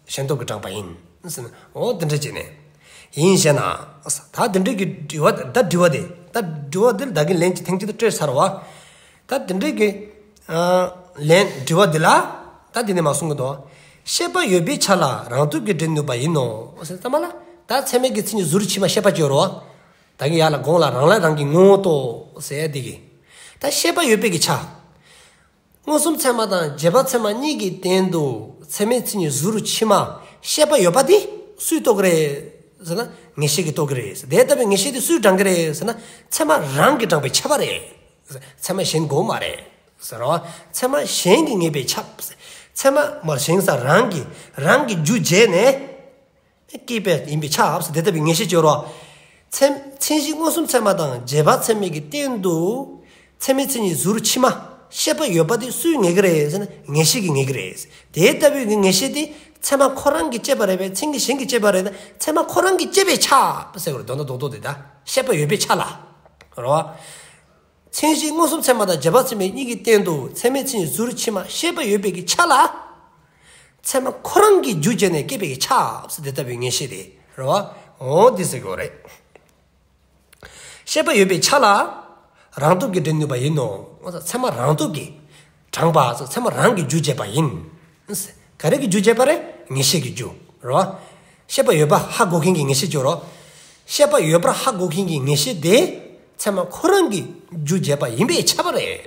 གཞན་སྟོབས་ཀྱིས་དྲངས་པ་ཡིན། ཟེར་ན། འོ་དེ་འདྲ་བྱས་ནས། ཡིན་ཞེ་ན། ད་དེ་འདྲའི་གི་དྲི་བ་ད་དྲི་བ་དེ། ད་དྲི་བ་དེ་ལ་ད་གིན་ལན་གྱི་ཐེངས་གཅིག་ཏུ་སྤྲད་ཚར་བ། ད་དེ་འདྲའི་གི། ཨ། ལན་དྲི་བ་དེ་ལ། ད་དེ་ནས་མ་གསུང་གི་འདུག་ཤེས་པ་ཡོད་པའི་ཆ་ལ་རང་སྟོབས་ཀྱིས་འདྲེན་ནུས་པ་ཡིན་ནོ། ཟེར་ཙམ་པ་ལ། ད་ཚད་མའི་གི་མཚན་ཉིད་ཟུར་ཕྱི་མ་ཤེས་པ་ཅིག་ཡོད་རེད་བ། ད་གིན་ཡར་ལ་གོང་ལ་རང་ལས་རང་གི་ངོ་བོ་རྟོགས་ཟེར་དེ་གི། ད་ཤེས་པ་ཡོད་པའི་གི་ཆ། མངོན་སུམ་ཚད་མ་དང་རྗེས་དཔག་ཚད་མ་གཉིས་ཀྱི་སྟེང་དུ་ཚད་མའི་མཚན་ཉིད་ཟུར་ཕྱི་མ་ཤེས་པ་ཡོད་པ་དེ་སུས་རྟོགས་ཀྱི་རེད་ཟེར་ན། ངེས་ཤེས་ཀྱིས་རྟོགས་ཀྱི་རེད། དེ་ལྟ་བུའི་ངེས་ཤེས་དེ་སུས་དྲངས་ཀྱི་རེད་ཟེར་ན། ཚད་མ་རང་གིས་དྲངས་པས་ཁྱབ་པ་རེད། ཚད་མ་གཞན་དགོས་མ་རེད་ཟེར་རོ། ཚད་མ་གཞན་གྱིས་ངེས་པས་ཁྱབ། ཚད་མ་མར་གཞན་ས་རང་གིས་རང་གི་རྒྱུ་བྱས་ནས། སྐྱེས་པ་ཡིན་པས་ཁྱབ་ཟེར། དེ་ལྟ་བུའི་ངེས་ཤེས་ཅིག་ཡོད་རེད་བ། ཚད་མཚན་གཞི་མངོན་སུམ་ཚད་མ་དང་རྗེས་དཔག་ཚད་མའི་གི་སྟེང་དུ། ཚད་མའི་མཚན་ཉིད་ཟུར་ཕྱི་མ་ཤེས་པ་ཡོད་པ་དེ་སུས་ངེས་ཀྱི་རེད་ཟེར་ན། ངེས་ཤེས་ཀྱིས་ངེས་ཀྱི་རེད། དེ་ལྟ་བུའི་གི་ངེས་ཤེས་དེ་ཚད་མ་ཁོ་རང་གིས་སྐྱེས་པ་རེད་པས། མཚན་གཞི་གཞན་གྱིས་སྐྱེས་པ་རེད་ན། ཚད་མ་ཁོ་རང་གིས་སྐྱེས་པས་ཁྱབ་ཟེར་དགོས་རེད། དོན་དག་རྡོག་རྡོག་དེ་ད་ཤེས་པ་ཡོད་པའི་ཆ་ལ། རེད་བ། མཚན་གཞི་མངོན་སུམ་ཚད་མ་དང་རྗེས་དཔག་ཚད་མའི་གཉིས་ཀྱི་སྟེང་དུ་ཚད་མའི་མཚན་ཉིད་ཟུར་ཕྱི་མ་ཤེས་པ་ཡོད་པའི་གི་ཆ་ལ། ཚད་མ་ཁོ་རང་གི་རྒྱུ་བྱས་ནས་སྐྱེས་པའི་གི་ཆ་ཟེར། དེ་ལྟ་བུའི་ངེས་ཤེས་དེ་རེད་བ། འོ་འདི་ཟེར་དགོས་རེད། ཤེས་པ་ཡོད་པའི་ཆ་ལ་རང་སྟོབས་ཀྱིས་འདྲེན་ནུས་པ་ཡིན་ནོ། ཚད་མ་རང་སྟོབས་ཀྱིས་དྲངས་པ་ཟེར། ཚད་མ་རང་གི་རྒྱུ་བྱས་པ་ཡིན། ག་རེ་གི་རྒྱུ་བྱས་པ་རེད། ངེས་ཤེས་ཀྱི་རྒྱུ་རེད་བ། ཤེས་པ་ཡོད་པ་ཧ་གོ་མཁན་གྱི་ངེས་ཤེས་ཅིག་ཡོད་རེད། ཤེས་པ་ཡོད་པར་ཧ་གོ་མཁན་གྱི་ངེས་ཤེས་དེ་ཚད་མ་ཁོ་རང་གི་རྒྱུ་བྱས་པ་ཡིན་པས་ཁྱབ་པ་རེད།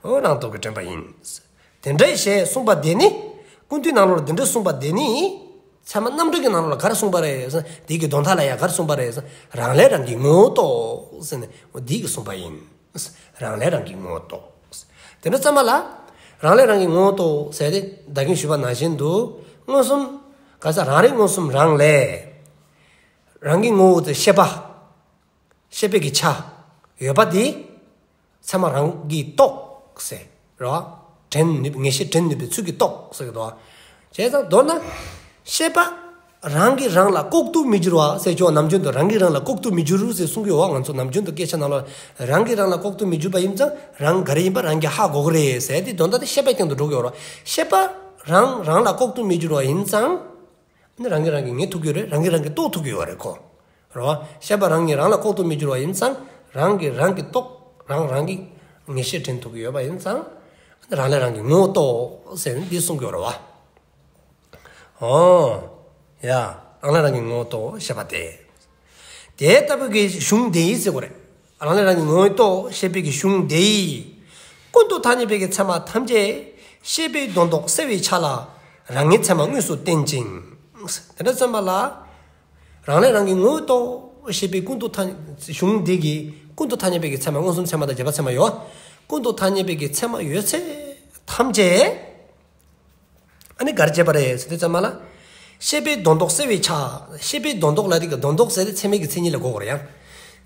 འོ་རང་སྟོབས་ཀྱིས་འདྲེན་པ་ཡིན། དེ་འདྲ་ཞེས་གསུངས་པ་དེ་ནི། ཀུན་བཏུས་ནང་ལོགས་ལ་དེ་འདྲ་གསུངས་པ་དེ་ནི། ཚད་མ་རྣམ་འགྲེལ་གྱི་ནང་ལོགས་ལ་ག་རེ་གསུངས་པ་རེད་ཟེར་ན། དེ་གི་དོན་དག་ལ་ཡང་ག་རེ་གསུངས་པ་རེད་ཟེར་ན། རང་ལས་རང་གི་ངོ་བོ་རྟོགས་ཟེར་ནས། འོ་དེ་གིས་གསུངས་པ་ཡིན། རང་ལས་རང་གི་ངོ་བོ་རྟོགས། དེ་འདྲ་ཙམ་པ་ལ། རང་ལས་རང་གི་ངོ་བོ་རྟོགས་ཟེར་ཏེ་ད་གིན་ཞུས་པ་ནང་བཞིན་དུ། མངོན་སུམ་ག་ས་རང་རིག་མངོན་སུམ་རང་ལས། རང་གི་ངོ་བོ་དེ་ཤེས་པ། ཤེས་པའི་གི་ཆ་ཡོད་པ་དེ་ཚད་མ་རང་གིས་རྟོགས་ཟེར་རོ། འདྲེན་ནུས། ངེས་ཤེས་འདྲེན་ནུས་པའི་ཚུལ་གྱིས་རྟོགས་ཟེར་གྱི་འདུག། བྱས་ཙང་མདོར་ན་ཤེས་པ་ རང་གིས་རང་ལ་ལྐོག་ཏུ་མི་འགྱུར་བ་ཟེར་ཅོག་ནམ་རྒྱུན་དུ་རང་གིས་རང་ལ་ལྐོག་ཏུ་མི་འགྱུར་ཟེར་གསུང་གི་ཡོད་པ། ང་ཚོ་ནམ་རྒྱུན་དུ་སྐད་ཆ་ནང་ལ་རང་གིས་རང་ལ་ལྐོག་ཏུ་མི་འགྱུར་བ་ཡིན་ཙང་རང་ག་རེ་ཡིན་པ་རང་གིས་ཧ་གོ་གི་རེད་ཟེར་དེ་དོན་དག་དེ་ཤེས་པའི་སྟེང་དུ་འགྲོ་གི་ཡོད་རེད། ཤེས་པ་རང་རང་ལ་ལྐོག་ཏུ་མི་འགྱུར་བ་ཡིན་ཙང་ནི་རང་གིས་རང་གིས་ངེས་ཐུབ་ཀྱི་ཡོད་རེད། རང་གིས་རང་གིས་རྟོགས་ཐུབ་ཀྱི་ཡོད་རེད་ཁོ། རེད་བ། ཤེས་པ་རང་ཉིད་རང་ལ་ལྐོག་ཏུ་མི་འགྱུར་བ་ཡིན་ཙང་རང་གིས་རང་གིས་རྟོགས། རང་རང་གིས་ངེས་ཤེས་འདྲེན་ཐུབ་ཀྱི་ཡོད་པ་ཡིན་ཙང་རང་ལས་རང་གི་ངོ་བོ་རྟོགས་ཟེར་ནས་འདི་གསུང་གི་ཡོད་རེད་བ། ཨོ། ཡ། རང་ལས་རང་གི་ངོ་བོ་རྟོགས་ཤེས་པ་སྟེ། དེ་ལྟ་བུའི་གི་གཞུང་འདི་ཡིས་ཟེར་དགོས་རེད། རང་ལས་རང་གི་ངོ་བོ་རྟོགས་ཤེས་པའི་གི་གཞུང་འདི་ཡིས། ཀུན་ཏུ་ཐ་སྙད་པའི་གི་ཚད་མ་ཐམས་ཅད་ཤེས་པའི་དོན་ལྡོག་སེལ་བའི་ཆ་ལ་རང་ངེས་ཚད་མ་དངོས་སུ་བསྟན་ཅིང་། དེ་འདྲ་ཙམ་པ་ལ། རང་ལས་རང་གི་ངོ་བོ་རྟོགས་ཤེས་པའི་ཀུན་ཏུ་ཐ་གཞུང་འདི་གི་ཀུན་ཏུ་ཐ་སྙད་པའི་གི་ཚད་མ་མངོན་སུམ་ཚད་མ་དང་རྗེས་དཔག་ཚད་མ་ཡོད། ཀུན་ཏུ་ཐ་སྙད་པའི་གི་ཚད་མ་ཡོད་ཚད་ཐམས་ཅད། ཨ་ནི་ག་རེ་བྱས་པ་རེད་ཟེར་དུས་ཙམ་པ་ལ། ཤེས་པའི་དོན་ལྡོག་སེལ་བའི་ཆ། ཤེས་པའི་དོན་ལྡོག་ལ་དེ་གི་དོན་ལྡོག་ཟེར་ཏེ་ཚད་མའི་གི་མཚན་ཉིད་ལ་གོ་དགོས་རེད་ཡ།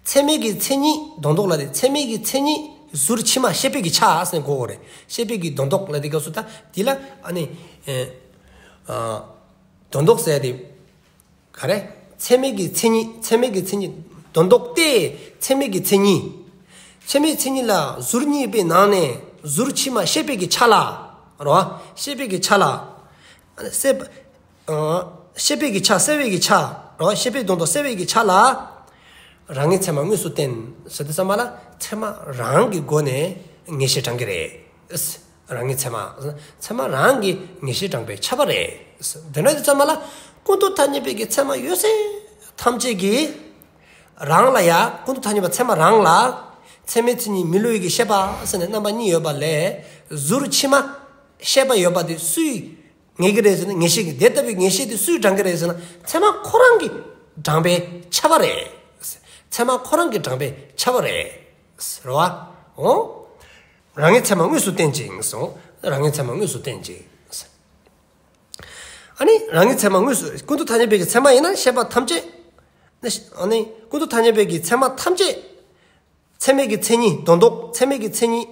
ཚད་མའི་གི་མཚན་ཉིད་དོན་ལྡོག་ལ་དེ་ཚད་མའི་གི་མཚན་ཉིད་ཟུར་ཕྱི་མ་ཤེས་པའི་གི་ཆ་ཟེར་ནས་གོ་དགོས་རེད། ཤེས་པའི་གི་དོན་ལྡོག་ལ་དེ་ག་སུ་ད་དེ་ལ་ཨ་ནི་ཨེ་ཨ་དོན་ལྡོག་ཟེར་ཏེ། ག་རེ། ཚད་མའི་གི་མཚན་ཉིད། ཚད་མའི་གི་མཚན་ཉིད། དོན་ལྡོག་སྟེ། ཚད་མའི་གི་མཚན་ཉིད། ཚད་མའི་མཚན་ཉིད་ལ་ཟུར་གཉིས་པའི་ནང་ནས་ཟུར་ཕྱི་མ་ཤེས་པའི་གི་ཆ་ལ། རོ། ཤེས་པའི་གི་ཆ་ལ། སེལ་བ། ཨ། ཤེས་པའི་གི་ཆ་སེལ་བའི་གི་ཆ། རོ། ཤེས་པའི་དོན་ལྡོག་སེལ་བའི་གི་ཆ་ལ། རང་ངེས་ཚད་མ་དངོས་སུ་བསྟན། ཟེར་དུས་ཙམ་པ་ལ་ཚད་མ་རང་གི་སྒོ་ནས་ངེས་ཤེས་དྲང་གི་རེད། རང་ངེས་ཚད་མ། ཚད་མ་རང་གི་ངེས་ཤེས་དྲངས་པས་ཁྱབ་པ་རེད། དེ་འདྲ་དུས་ཙམ་པ་ལ་ཀུན་ཏུ་ཐ་སྙད་པའི་གི་ཚད་མ་ཡོད་ཚད་ཐམས་ཅད་ཀྱི་རང་ལ་ཡ། ཀུན་ཏུ་ཐ་སྙད་པ་ཚད་མ་རང་ལ་ཚད་མའི་མཚན་ཉིད་མི་སླུ་བའི་གི་ཤེས་པ་ཟེར་ནས་རྣམ་པ་གཉིས་ཡོད་པ་ལས་ཟུར་ཕྱི་མ་ཤེས་པ་ཡོད་པ་དེ་སུས་ངེས་ཀྱི་རེད་ཟེར་ན། ངེས་ཤེས་ཀྱི་དེ་ལྟ་བུའི་ངེས་ཤེས་དེ་སུས་དྲངས་ཀྱི་རེད་ཟེར་ན། ཚད་མ་ཁོ་རང་གིས་དྲངས་པས་ཁྱབ་པ་རེད། ཚད་མ་ཁོ་རང་གིས་དྲངས་པས་ཁྱབ་པ་རེད། རེད་བ། འོ། རང་ངེས་ཚད་མ་དངོས་སུ་བསྟན་ཅིང་གསུངས། རང་ངེས་ཚད་མ་དངོས་སུ་བསྟན་ཅིང་། ཨ་ནི་རང་ངེས་ཚད་མ་དངོས་སུ། ཀུན་ཏུ་ཐ་སྙད་པའི་གི་ཚད་མ་ཡིན་ན་ཤེས་པ་ཐམས་ཅད། ཨ་ནི་ཀུན་ཏུ་ཐ་སྙད་པའི་གི་ཚད་མ་ཐམས་ཅད། ཚད་མའི་གི་མཚན་ཉིད་དོན་ལྡོག་ཚད་མའི་གི་མཚན་ཉིད་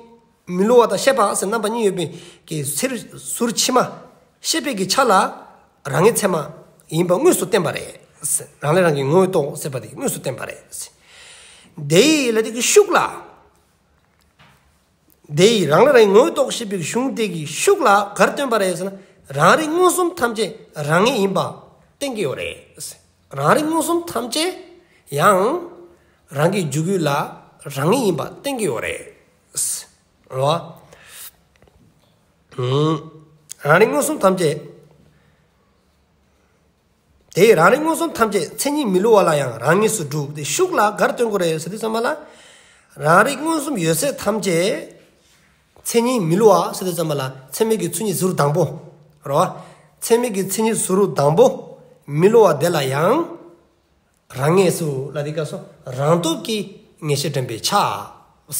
མི་སླུ་བ་དང་ཤེས་པ་ཟེར་རྣམ་པ་གཉིས་ཡོད་པའི་གི་ཚེར་ཟུར་ཕྱི་མ་ཤེས་པའི་གི་ཆ་ལ་རང་ངེས་ཚད་མ་ཡིན་པ་དངོས་སུ་བསྟན་པ་རེད། རང་ལས་རང་གི་ངོ་བོ་རྟོགས་ཟེར་བ་དེ་དངོས་སུ་བསྟན་པ་རེད། དེ་ཡི་ལ་དེ་གི་ཤུགས་ལ། དེ་ཡི་རང་ལས་རང་གི་ངོ་བོ་རྟོགས་ཤེས་པའི་གཞུང་དེ་གི་ཤུགས་ལ་ག་རེ་སྟོན་པ་རེད་ཟེར་ན། རང་རིག་མངོན་སུམ་ཐམས་ཅད་རང་ངེས་ཡིན་པ་བསྟན་གྱི་ཡོད་རེད། རང་རིག་མངོན་སུམ་ཐམས་ཅད་ཡང་རང་གི་འཇུག་ཡུལ་ལ་རང་ངེས་ཡིན་པ་བསྟན་གྱི་ཡོད་རེད། རོ། ཨུམ། རང་རིག་མངོན་སུམ་ཐམས་ཅད། དེ་རང་རིག་མངོན་སུམ་ཐམས་ཅད་མཚན་ཉིད་མི་སླུ་བ་ལ་ཡང་རང་ངེས་སུ་གྲུབ། དེ་ཤུགས་ལ་ག་རེ་སྟོན་དགོས་རེད་ཟེར་དུས་ཙམ་པ་ལ། རང་རིག་མངོན་སུམ་ཡོད་ཚད་ཐམས་ཅད་མཚན་ཉིད་མི་སླུ་བ་ཟེར་དུས་ཙམ་པ་ལ་ཚད་མའི་གི་མཚན་ཉིད་ཟུར་དང་པོ། རོ། ཚད་མའི་གི་མཚན་ཉིད་ཟུར་དང་པོ་མི་སླུ་བ་དེ་ལ་ཡང་རང་ངེས་སུ་ལ་དེ་ག་སོ་རང་སྟོབས་ཀྱིས་ངེས་ཤེས་དྲན་པས་ཁྱབ།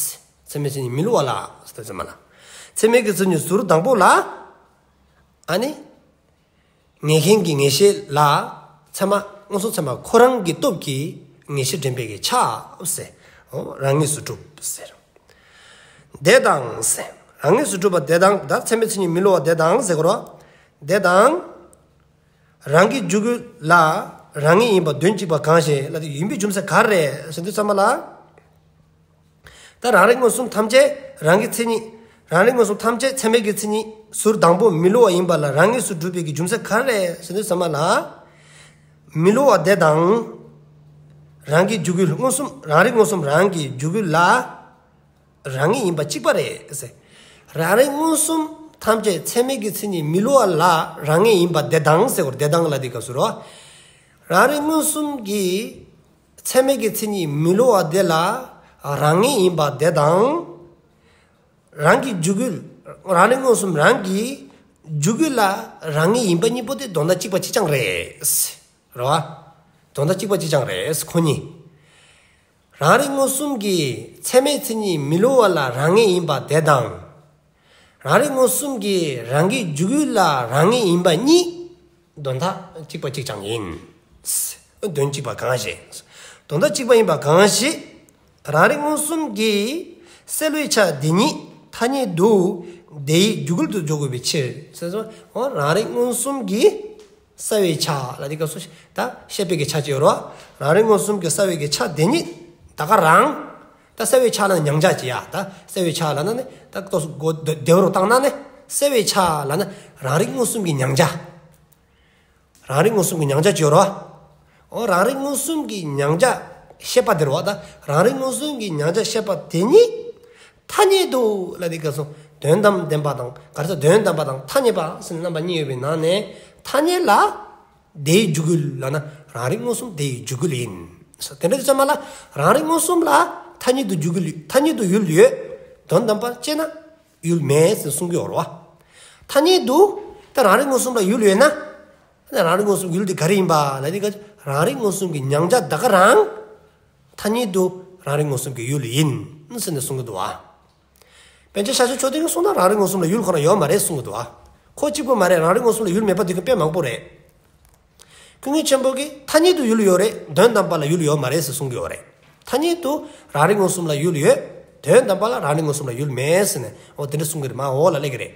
ཚད་མའི་མཚན་ཉིད་མི་སླུ་བ་ལ་ཟེར་དུས་ཙམ་པ་ལ། ཚད་མའི་གི་མཚན་ཉིད་ཟུར་དང་པོ་ལ། ཨ་ནི། ངེས་མཁན་གྱི་ངེས་ཤེས་ལ་ཚད་མ་མངོན་སུམ་ཚད་མ་ཁོ་རང་གི་སྟོབས་ཀྱིས་ངེས་ཤེས་དྲན་པའི་གི་ཆ་ཟེར། འོ་རང་ངེས་སུ་གྲུབ་ཟེར། དེ་དང་ཟེར། རང་ངེས་སུ་གྲུབ་པ་དེ་དང་ད་ཚད་མའི་མཚན་ཉིད་མི་སླུ་བ་དེ་དང་ཟེར་གོ་རོ། དེ་དང་། རང་གི་འཇུག་ཡུལ་ལ་རང་ངེས་ཡིན་པ་དོན་གཅིག་པ་གང་ཞིག་ལ་དེ་ཡིན་པའི་རྒྱུ་མཚན་ག་རེ་རེད་ཟེར་དུས་ཙམ་པ་ལ། ད་རང་རིག་མངོན་སུམ་ཐམས་ཅད་རང་གི་མཚན་ཉིད། རང་རིག་མངོན་སུམ་ཐམས་ཅད་ཚད་མའི་གི་མཚན་ཉིད་ཟུར་དང་པོ་མི་སླུ་བ་ཡིན་པ་ལ་རང་ངེས་སུ་གྲུབ་པའི་གི་རྒྱུ་མཚན་ག་རེ་རེད་ཟེར་དུས་ཙམ་པ་ལ། མི་སླུ་བ་དེ་དང་། རང་གི་འཇུག་ཡུལ་མངོན་སུམ་རང་རིག་མངོན་སུམ་རང་གི་འཇུག་ཡུལ་ལ་རང་ངེས་ཡིན་པ་གཅིག་པ་རེད་ཟེར། རང་རིག་མངོན་སུམ་ཐམས་ཅད་ཚད་མའི་གི་མཚན་ཉིད་མི་སླུ་བ་ལ་རང་ངེས་ཡིན་པ་དེ་དང་ཟེར་གོ་རོ། དེ་དང་ལ་དེ་ག་སུ་རོ། རང་རིག་མངོན་སུམ་གྱི་ཚད་མའི་གི་མཚན་ཉིད་མི་སླུ་བ་དེ་ལ་རང་ངེས་ཡིན་པ་དེ་དང་། རང་གི་འཇུག་ཡུལ། རང་རིག་མངོན་སུམ་རང་གི་འཇུག་ཡུལ་ལ་རང་ངེས་ཡིན་པ་གཉིས་པོ་དེ་དོན་དག་གཅིག་པ་གཅིག་རྐྱང་རེད། རེད་བ། དོན་དག་གཅིག་པ་གཅིག་རྐྱང་རེད་ཁོ་གཉིས། རང་རིག་མངོན་སུམ་གྱི་ཚད་མའི་མཚན་ཉིད་མི་སླུ་བ་ལ་རང་ངེས་ཡིན་པ་དེ་དང་། རང་རིག་མངོན་སུམ་གྱི་རང་གི་འཇུག་ཡུལ་ལ་རང་ངེས་ཡིན་པ་གཉིས། དོན་དག་གཅིག་པ་གཅིག་རྐྱང་ཡིན། དོན་གཅིག་པ་གང་ཞིག་དོན་དག་གཅིག་པ་ཡིན་པ་གང་ཞིག་རང་རིག་མངོན་སུམ་གྱི་སེལ་བའི་ཆ་འདི་ཉིད་ཐ་སྙད་དུ་དེའི་འཇུག་ཡུལ་དུ་འཇོག་དགོས་པའི་ཕྱིར། ཟེར་སོ། འོ་རང་རིག་མངོན་སུམ་གྱི་ བསལ་བའི་ཆ་ལ་དེ་སྐབས་སུ་ད་ཤེས་པའི་གི་ཆ་ཅིག་ཡོད་རེད་བ། རང་རིག་མངོན་སུམ་གྱི་བསལ་བའི་གི་ཆ་དེ་ཉིད་ད་ག་རང་། ད་བསལ་བའི་ཆ་ལ་ནི་མྱང་བྱ་ཅིག་ཡ། ད་བསལ་བའི་ཆ་ལ་ན་ནི་ད་ཏོག་ཙམ་གོ་བདེ་བར་བཏང་ན་ནི་བསལ་བའི་ཆ་ལ་ནི་རང་རིག་མངོན་སུམ་གྱི་མྱང་བྱ། རང་རིག་མངོན་སུམ་གྱི་མྱང་བྱ་ཅིག་ཡོད་རེད་བ། འོ་རང་རིག་མངོན་སུམ་གྱི་མྱང་བྱ་ཤེས་པ་དེ་རེད་བ། ད་རང་རིག་མངོན་སུམ་གྱི་མྱང་བྱ་ཤེས་པ་དེ་ཉིད་ཐ་སྙད་དུ་ལ་དེ་སྐབས་སུ་དོན་དམ་བདེན་པ་དང་ག་རེ་ཟེར་དོན་དམ་པ་དང་ཐ་སྙད་པ་ཟེར་ནས་རྣམ་པ་གཉིས་ཡོད་པའི་ནང་ནས་ཐ་སྙད་ལ་དེའི་འཇུག་ཡུལ་ལབ་ན་རང་རིག་མངོན་སུམ་དེའི་འཇུག་ཡུལ་ཡིན། དེ་འདྲ་དུས་ཙམ་པ་ལ་རང་རིག་མངོན་སུམ་ལ་ཐ་སྙད་དུ་འཇུག་ཡུལ་ཐ་སྙད་དུ་ཡུལ་ཡོད། དོན་དམ་པར་དཔྱད་ན་ཡུལ་མེད་ཟེར་གསུང་གི་ཡོད་རེད་བ། ཐ་སྙད་དུ་ད་རང་རིག་མངོན་སུམ་ལ་ཡུལ་ཡོད་ན། རང་རིག་མངོན་སུམ་ཡུལ་དེ་ག་རེ་ཡིན་པ་ལ་དེ་ག་རང་རིག་མངོན་སུམ་གྱི་མྱང་བྱ་ད་ག་རང་ཐ་སྙད་དུ་རང་རིག་མངོན་སུམ་གྱི་ཡུལ་ཡིན་ཟེར་ནས་གསུང་གི་འདུག་བ། པཎ་ཆེན་ཤཱཀྱ་མཆོག་ལྡན་གྱིས་གསུངས་ན་རང་རིག་མངོན་སུམ་ལ་ཡུལ་ཁོ་ན་ཡོད་མ་རེད་གསུང་གི་འདུག་བ། ཁོ་གཅིག་པོ་མ་རེད། རང་རིག་མངོན་སུམ་ལ་ཡུལ་མེད་པ་དེ་ག་དཔེ་མང་པོ་རེད། ཀུན་མཁྱེན་ཆེན་པོ་གིས་ཐ་སྙད་དུ་ཡུལ་ཡོད་རེད། དོན་དམ་པ་ལ་ཡུལ་ཡོད་མ་རེད་ཟེར་གསུང་གི་ཡོད་རེད། ཐ་སྙད་དུ་རང་རིག་མངོན་སུམ་ལ་ཡུལ་ཡོད། དོན་དམ་པ་ལ་རང་རིག་མངོན་སུམ་ལ་ཡུལ་མེད་ཟེར་ནས་འོ་དེ་འདྲ་གསུང་གི་རེད། མ་འོ་ལ་སླེབས་ཀྱི་རེད།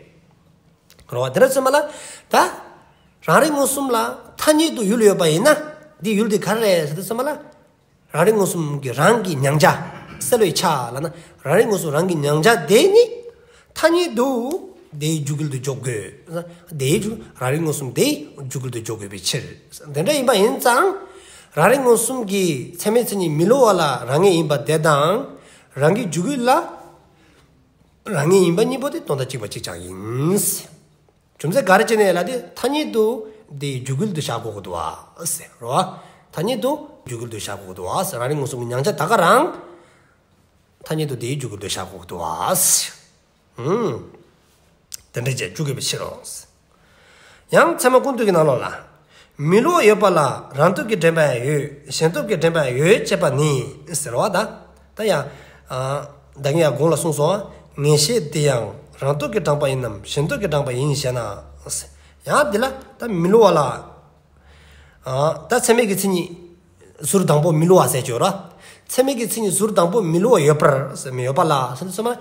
རེད་བ། དེ་འདྲ་ཙམ་པ་ལ་ད་རང་རིག་མངོན་སུམ་ལ་ཐ་སྙད་དུ་ཡུལ་ཡོད་པ་ཡིན་ན་འདི་ཡུལ་དེ་ག་རེ་རེད་ཟེར་དུས་ཙམ་པ་ལ། རང་རིག་མངོན་སུམ་གྱི་རང་གི་མྱང་བྱ། བསལ་བའི་ཆ་ལབ་ན་རང་རིག་མངོན་སུམ་རང་གི་མྱང་བྱ་དེ་ནི་ཐ་སྙད་དུ་དེའི་འཇུག་ཡུལ་དུ་འཇོག་དགོས། དེའི་འཇུག་རང་རིག་མངོན་སུམ་དེའི་འཇུག་ཡུལ་དུ་འཇོག་དགོས་པའི་ཕྱིར། དེ་འདྲ་ཡིན་པ་ཡིན་ཙང་རང་རིག་མངོན་སུམ་གྱི་ཚད་མའི་མཚན་ཉིད་མི་སླུ་བ་ལ་རང་ངེས་ཡིན་པ་དེ་དང་རང་གི་འཇུག་ཡུལ་ལ་རང་ངེས་ཡིན་པ་གཉིས་པོ་དེ་དོན་དག་གཅིག་པ་གཅིག་རྐྱང་ཡིན། རྒྱུ་མཚན་ག་རེ་བྱས་ནས་ལབ་དུས་ཐ་སྙད་དུ་དེའི་འཇུག་ཡུལ་དུ་བཞག་དགོས་ཀྱི་འདུག་བ་ཟེར་རོ། ཐ་སྙད་དུ་འཇུག་ཡུལ་དུ་བཞག་དགོས་ཀྱི་འདུག་བ་ཟེར། རང་རིག་མངོན་སུམ་གྱི་མྱང་བྱ་ད་ག་རང་ཐ་སྙད་དུ་དེའི་འཇུག་ཡུལ་དུ་བཞག་དགོས་ཀྱི་འདུག་བ་ཟེར། ཨུམ། དེ་འདྲ་བྱས་འཇུག་དགོས་པའི་ཕྱིར་རོ། ཡང་ཚད་མ་ཀུན་བཏུས་ཀྱི་ནང་ལོགས་ལ། མི་སླུ་བ་ཡོད་པ་ལ་རང་སྟོབས་ཀྱིས་འདྲེན་པ་ཡང་ཡོད། གཞན་སྟོབས་ཀྱིས་འདྲེན་པ་ཡང་ཡོད་ཅེས་པ་ནི་ཟེར་བ་ད། ད་ཡང་། ཨ། ད་གིན་ཡང་གོང་ལ་གསུངས་སོང་། ངེས་ཤེས་དེ་ཡང་རང་སྟོབས་ཀྱིས་དྲངས་པ་ཡིན་ནམ་གཞན་སྟོབས་ཀྱིས་དྲངས་པ་ཡིན་ཞེ་ན། ཡང་འདི་ལ་ད་མི་སླུ་བ་ལ། ཨ། ད་ཚད་མའི་གི་མཚན་ཉིད་ཟུར་དང་པོ་མི་སླུ་བ་ཟེར་གྱི་ཡོད་ར། ཚད་མའི་གི་མཚན་ཉིད་ཟུར་དང་པོ་མི་སླུ་བ་ཡོད་པར་ཟེར་མི་ཡོད་པ་ལ་ཟེར་ན་ཚད་མ།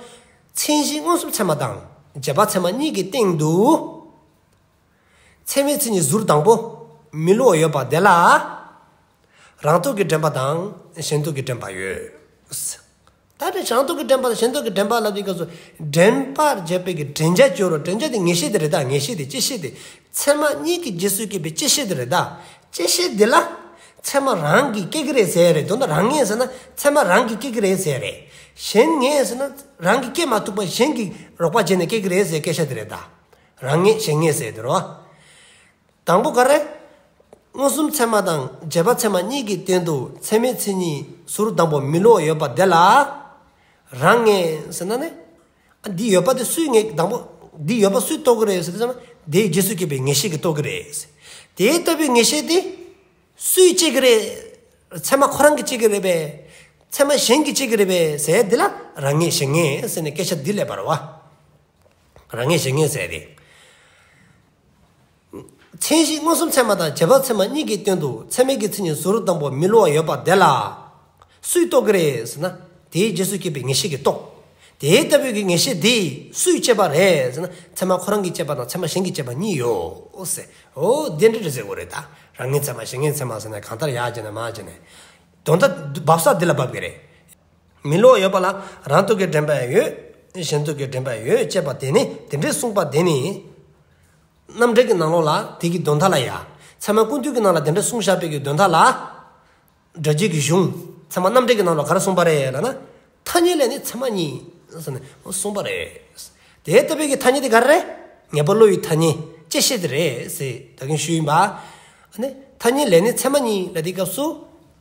མཚན་གཞི་མངོན་སུམ་ཚད་མ་དང་རྗེས་དཔག་ཚད་མ་གཉིས་ཀྱི་སྟེང་དུ། ཚད་མའི་མཚན་ཉིད་ཟུར་དང་པོ་མི་སླུ་བ་ཡོད་པ་དེ་ལ། རང་སྟོབས་ཀྱིས་འདྲེན་པ་དང་གཞན་སྟོབས་ཀྱིས་འདྲེན་པ་ཡོད། ད་དེ་རང་སྟོབས་ཀྱིས་འདྲེན་པ་དང་གཞན་སྟོབས་ཀྱིས་འདྲེན་པ་ལབ་དུས་སྐབས་སུ་འདྲེན་པར་བྱེད་པའི་གི་འདྲེན་བྱ་ཅིག་ཡོད་རེད། འདྲེན་བྱ་དེ་ངེས་ཤེས་དེ་རེད་ད། ངེས་ཤེས་དེ་བཅད་ཤེས་དེ། ཚད་མ་གཉིས་ཀྱི་རྗེས་སུ་སྐྱེས་པའི་བཅད་ཤེས་དེ་རེད་ད། བཅད་ཤེས་དེ་ལ་ཚད་མ་རང་གིས་སྐྱེ་གི་རེད་ཟེར་རེད། དོན་དག་རང་ངེས་ཟེར་ན་ཚད་མ་རང་གིས་སྐྱེ་གི་རེད་ཟེར་རེད། གཞན་ངེས་ཟེར་ན་རང་གིས་སྐྱེ་མ་ཐུབ་པ་གཞན་གྱིས་རོགས་པ་བྱས་ནས་སྐྱེ་གི་རེད་ཟེར་སྐད་ཆ་དེ་རེད་ད། རང་ངེས་གཞན་ངེས་ཟེར་དེ་རེད་བ། དང་པོ་ག་རེ། མངོན་སུམ་ཚད་མ་དང་རྗེས་དཔག་ཚད་མ་གཉིས་ཀྱི་སྟེང་དུ་ཚད་མའི་མཚན་ཉིད་ཟུར་དང་པོ་མི་སླུ་བ་ཡོད་པ་དེ་ལ། རང་ངེས་ཟེར་ན་ནི། ཨ། འདི་ཡོད་པ་དེ་སུས་ངེས། དང་པོ་འདི་ཡོད་པ་སུས་རྟོགས་ཀྱི་རེད་ཟེར་ན། དེའི་རྗེས་སུ་སྐྱེས་པའི་ངེས་ཤེས་ཀྱིས་རྟོགས་ཀྱི་རེད། དེ་ལྟ་བུའི་ངེས་ཤེས་དེ་སུས་བཅད་ཀྱི་རེད། ཚད་མ་ཁོ་རང་གིས་བཅད་ཀྱི་རེད་པས། ཚད་མ་གཞན་གྱིས་བཅད་ཀྱི་རེད་པས་ཟེར་འདི་ལ་རང་ངེས་གཞན་ངེས་ཟེར་ནས་སྐད་ཆ་འདི་སླེབས་པ་རེད་བ། རང་ངེས་གཞན་ངེས་ཟེར་ཏེ། མཚན་གཞི་མངོན་སུམ་ཚད་མ་དང་རྗེས་དཔག་ཚད་མ་གཉིས་ཀྱི་སྟེང་དུ་ཚད་མའི་གི་མཚན་ཉིད་ཟུར་དང་པོ་མི་སླུ་བ་ཡོད་པ་དེ་ལ། སུས་རྟོགས་ཀྱི་རེད་ཟེར་ན། དེའི་རྗེས་སུ་སྐྱེས་པའི་ངེས་ཤེས་ཀྱིས་རྟོགས། དེ་ལྟ་བུའི་གི་ངེས་ཤེས་དེ་སུས་བསྐྱེད་པ་རེད་ཟེར་ན། ཚད་མ་ཁོ་རང་གིས་བསྐྱེད་པ་དང་ཚད་མ་གཞན་གྱིས་བསྐྱེད་པ་གཉིས་ཡོད་ཟེར། འོ་དེ་འདྲ་རེད་ཟེར་དགོས་རེད་ད། རང་ངེས་ཚད་མ་གཞན་ངེས་ཚད་མ་ཟེར་ན་གང་ལྟར་ཡར་བྱས་ནས་མར་བྱས་ནས། དོན་དག་འབབ་ས་འདི་ལ་འབབ་ཀྱི་རེད། མི་སླུ་བ་ཡོད་པ་ལ་རང་སྟོབས་ཀྱིས་འདྲེན་པ་ཡང་ཡོད། གཞན་སྟོབས་ཀྱིས་འདྲེན་པ་ཡང་ཡོད་ཅེས་པ་དེ་ནི་དེ་འདྲའི་གསུངས་པ་དེ་ནི། རྣམ་འགྲེལ་གྱི་ནང་ལོགས་ལ་དེ་གི་དོན་དག་ལ་ཡ། ཚད་མ་ཀུན་བཏུས་ཀྱི་ནང་ལ་དེ་འདྲ་གསུངས་བཞག་པའི་གི་དོན་དག་ལ། སྒྲ་རྒྱས་ཀྱི་གཞུང་ཚད་མ་རྣམ་འགྲེལ་གྱི་ནང་ལོགས་ག་རེ་གསུངས་པ་རེད་ལབ་ན། ཐ་སྙད་ལས་ནི་ཚད་མ་ཉིད་ཟེར་ནས་གསུངས་པ་རེད། དེ་ལྟ་བུའི་གི་ཐ་སྙད་དེ་ག་རེ་རེད། ངེས་པ་བསླུ་བའི་ཐ་སྙད་བཅད་ཤེས་དེ་རེད་ཟེར་ད་གིན་ཞུས་ཡིན་པ། ཨ་ནི་ཐ་སྙད་ལས་ནི་ཚད་མ་ཉིད་ལབ་དུས་སྐབས་སུ།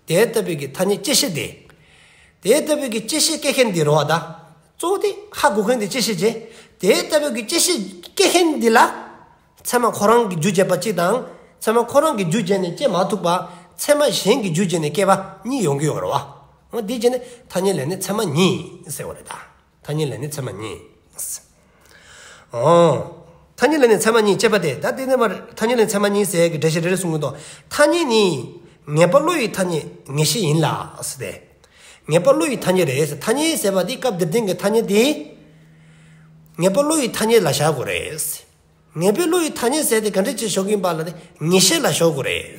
དེ་ལྟ་བུའི་གི་ཐ་སྙད་བཅད་ཤེས་དེ། དེ་ལྟ་བུའི་གི་བཅད་ཤེས་སྐྱེ་མཁན་དེ་རེད་བ་ད། གཙོ་བོ་དེ་ཧ་གོ་མཁན་དེ་བཅད་ཤེས་བྱས། དེ་ལྟ་བུའི་གི་བཅད་ཤེས་སྐྱེ་མཁན་དེ་ལ། ཚད་མ་ཁོ་རང་གི་རྒྱུ་བྱེད་པ་གཅིག་དང་། ཚད་མ་ཁོ་རང་གི་རྒྱུ་བྱས་ནས་སྐྱེ་མ་ཐུབ་པ། ཚད་མ་གཞན་གྱི་རྒྱུ་བྱས་ནས་སྐྱེ་བ་གཉིས་ཡོང་གི་ཡོད་རེད་བ། འོ་དེ་བྱས་ནས་ཐ་སྙད་ལས་ནི་ཚད་མ་ཉིད་ཟེར་བ་རེད་ད། ཐ་སྙད་ལས་ནི་ཚད་མ་ཉིད། འོ། ཐ་སྙད་ལས་ནི་ཚད་མ་ཉིད་ཅེས་པ་དེ་ད་དེ་ནས་མར་ཐ་སྙད་ལས་ནི་ཚད་མ་ཉིད་ཟེར་གི་འགྲེལ་བཤད་རེ་རེ་གསུང་གི་འདུག་ཐ་སྙད་ནི་ངེས་པ་བསླུ་བའི་ཐ་སྙད་ངེས་ཤེས་ཡིན་ལ་ཟེར་ཏེ། ངེས་པ་བསླུ་བའི་ཐ་སྙད་རེད་ཟེར། ཐ་སྙད་ཟེར་བ་དེ་སྐབས་འདིར་བསྟན་གྱི་ཐ་སྙད་དེ། ངེས་པ་བསླུ་བའི་ཐ་སྙད་ལ་བཞག་དགོས་རེད། ངེས་པའི་བློ་ཡི་ཐ་སྙད་ཟེར་དེ་ག་འདྲ་ཅིག་ཞུ་གི་ཡིན་པ་ལ་དེ་ངེས་ཤེས་ལ་ཞུ་དགོས་རེད།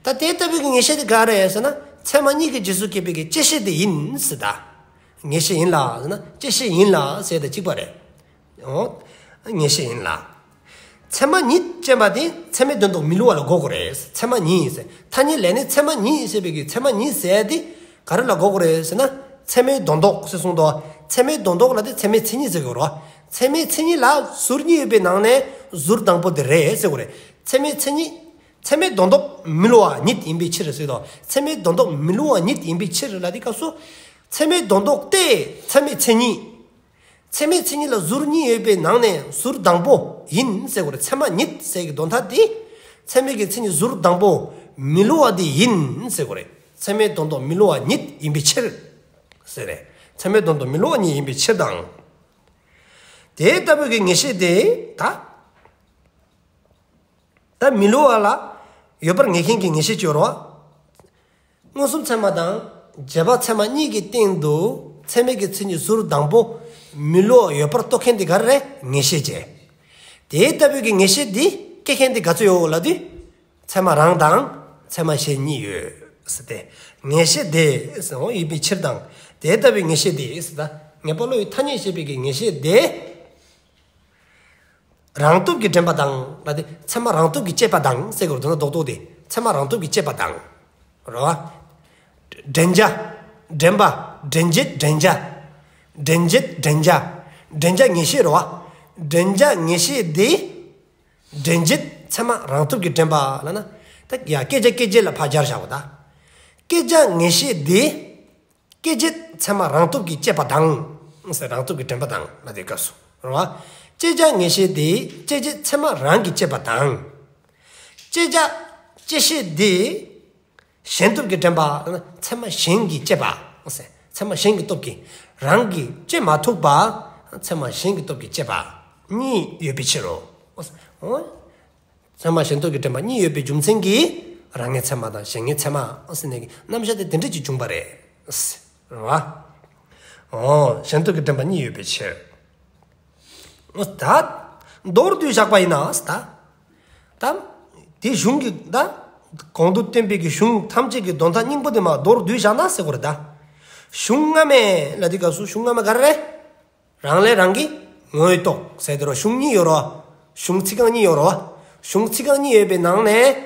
ད་དེ་ལྟ་བུའི་གི་ངེས་ཤེས་དེ་ག་རེ་ཟེར་ན་ཚད་མ་གཉིས་ཀྱི་རྗེས་སུ་སྐྱེས་པའི་གི་བཅད་ཤེས་དེ་ཡིན་ཟེར། ད་ངེས་ཤེས་ཡིན་ལ་ཟེར་ན་བཅད་ཤེས་ཡིན་ལ་ཟེར་དེ་གཅིག་པ་རེད། འོ། ངེས་ཤེས་ཡིན་ལ། ཚད་མ་ཉིད་ཅེས་པ་དེ་ཚད་མའི་དོན་ལྡོག་མི་བསླུ་བ་ལ་གོ་དགོས་རེད། ཚད་མ་ཉིད་ཟེར། ཐ་སྙད་ལས་ནི་ཚད་མ་ཉིད་ཟེར་བའི་གི་ཚད་མ་ཉིད་ཟེར་དེ་ག་རེ་ལ་གོ་དགོས་རེད་ཟེར་ན། ཚད་མའི་དོན་ལྡོག་ཟེར་གསུངས་འདུག། ཚད་མའི་དོན་ལྡོག་ལ་དེ་ཚད་མའི་མཚན་ཉིད་ཟེར་དགོས་རེད། ཚད་མའི་མཚན་ཉིད་ལ་ཟུར་གཉིས་ཡོད་པའི་ནང་ནས་ཟུར་དང་པོ་དེ་རེད་ཟེར་དགོས་རེད། ཚད་མའི་མཚན་ཉིད། ཚད་མའི་དོན་ལྡོག་མི་བསླུ་བ་ཉིད་ཡིན་པའི་ཕྱིར་ཟེར་དོ། ཚད་མའི་དོན་ལྡོག་མི་བསླུ་བ་ཉིད་ཡིན་པའི་ཕྱིར་ལ་དེ་སྐབས་སུ། ཚད་མའི་དོན་ལྡོག་སྟེ་ཚད་མའི་མཚན་ཉིད། ཚད་མའི་མཚན་ཉིད་ལ་ཟུར་གཉིས་ཡོད་པའི་ནང་ནས་ཟུར་དང་པོ་ཡིན་ཟེར་དགོས་རེད། ཚད་མ་ཉིད་ཟེར་གྱི་དོན་དག་དེ། ཚད་མའི་གི་མཚན་ཉིད་ཟུར་དང་པོ་མི་བསླུ་བ་དེ་ཡིན་ཟེར་དགོས་རེད། ཚད་མའི་དོན་ལྡོག་མི་བསླུ་བ་ཉིད་ཡིན་པའི་ཕྱིར། ཟེར་རེད། ཚད་མའི་དོན་ལྡོག་མི་བསླུ་བ་ཉིད་ཡིན་པའི་ཕྱིར་དང་། དེ་ལྟ་བུའི་གི་ངེས་ཤེས་དེ་ད། ད་མི་བསླུ་བ་ལ་ཡོད་པར་ངེས་མཁན་གྱི་ངེས་ཤེས་ཅིག་ཡོད་རེད་བ། མངོན་སུམ་ཚད་མ་དང་རྗེས་དཔག་ཚད་མ་གཉིས་ཀྱི་སྟེང་དུ་ཚད་མའི་གི་མཚན་ཉིད་ཟུར་དང་པོ་མི་བསླུ་བ་ཡོད་པར་རྟོགས་མཁན་དེ་ག་རེ་རེད། ངེས་ཤེས་བྱས། དེ་ལྟ་བུའི་གི་ངེས་ཤེས་འདི་སྐྱེ་མཁན་དེ་ག་ཚོད་ཡོད་ལབ་དུས། ཚད་མ་རང་དང་ཚད་མ་གཞན་གཉིས་ཡོད་ཟེར་ཏེ། ངེས་ཤེས་དེ་ཟེར་འོ་ཡིན་པའི་ཕྱིར་དང་། དེ་ལྟ་བུའི་ངེས་ཤེས་དེ་ཟེར་ད། ངེས་པ་བློ་ཡི་ཐ་སྙད་ཞེས་པའི་གི་ངེས་ཤེས་དེ། རང་སྟོབས་ཀྱིས་འདྲེན་པ་དང་ལ་དེ་ཚད་མ་རང་སྟོབས་ཀྱིས་བསྐྱེད་པ་དང་ཟེར་དགོས་རེད། དོན་དག་རྡོག་རྡོག་དེ་ཚད་མ་རང་སྟོབས་ཀྱིས་བསྐྱེད་པ་དང་། རེད་བ། འདྲེན་བྱ། འདྲེན་པ། འདྲེན་བྱེད་འདྲེན་བྱ། འདྲེན་བྱེད་འདྲེན་བྱ། འདྲེན་བྱ་ངེས་ཤེས་རེད་བ། འདྲེན་བྱ་ངེས་ཤེས་དེ། འདྲེན་བྱེད་ཚད་མ་རང་སྟོབས་ཀྱིས་འདྲེན་པ་ལ་ན། ད་ཡ་བསྐྱེད་བྱ་སྐྱེད་བྱེད་ལ་ཕར་སྦྱར་བཞག་པ་ད། བསྐྱེད་བྱ་ངེས་ཤེས་དེ། སྐྱེད་བྱེད་ཚད་མ་རང་སྟོབས་ཀྱིས་བསྐྱེད་པ་དང་། ཟེར་རང་སྟོབས་ཀྱིས་འདྲེན་པ་དང་ལ་དེ་སྐབས་སུ། རེད་བ། བསྐྱེད་བྱ་ངེས་ཤེས་དེ། བསྐྱེད་བྱེད་ཚད་མ་རང་གིས་བསྐྱེད་པ་དང་། བསྐྱེད་བྱ་བསྐྱེད་ཤེས་དེ། གཞན་སྟོབས་ཀྱིས་འདྲེན་པ། ཚད་མ་གཞན་གྱིས་བསྐྱེད་པ། ཚད་མ་གཞན་གྱི་སྟོབས་ཀྱིས་རང་གིས་བསྐྱེད་མ་ཐུབ་པ། ཚད་མ་གཞན་གྱི་སྟོབས་ཀྱིས་བསྐྱེད་པ། གཉིས་ཡོད་པའི་ཕྱིར་རོ། འོ། ཚད་མ་གཞན་སྟོབས་ཀྱིས་འདྲེན་པ་གཉིས་ཡོད་པའི་རྒྱུ་མཚན་གྱིས་རང་ངེས་ཚད་མ་དང་གཞན་ངེས་ཚད་མ་ཟེར་ནས་ཀྱི་རྣམ་གཞག་དེ་དེ་འདྲ་ཅིག་བྱུང་བ་རེད། རེད་བ། འོ། གཞན་སྟོབས་ཀྱིས་འདྲེན་པ་གཉིས་ཡོད་པའི་ཕྱིར། ད། མདོར་བསྡུས་བཞག་པ་ཡིན་ན་ད། ད། དེ་གཞུང་གི་ད། གོང་དུ་བསྟན་པའི་གི་གཞུང་ཐམས་ཅད་ཀྱི་དོན་དག་སྙིང་པོ་དེ་མ་མདོར་བསྡུས་བཞག་ན་ཟེར་དགོས་རེད་ད། གཞུང་སྔ་མའི་ལ་དེ་སྐབས་སུ་གཞུང་སྔ་མ་ག་རེ་རེད། རང་ལས་རང་གི་ངོ་བོས་རྟོགས་ཟེར་དེ་རོ། གཞུང་གཉིས་ཡོད་རོ། གཞུང་ཚིག་རྐང་གཉིས་ཡོད་རོ། གཞུང་ཚིག་རྐང་གཉིས་ཡོད་པའི་ནང་ནས།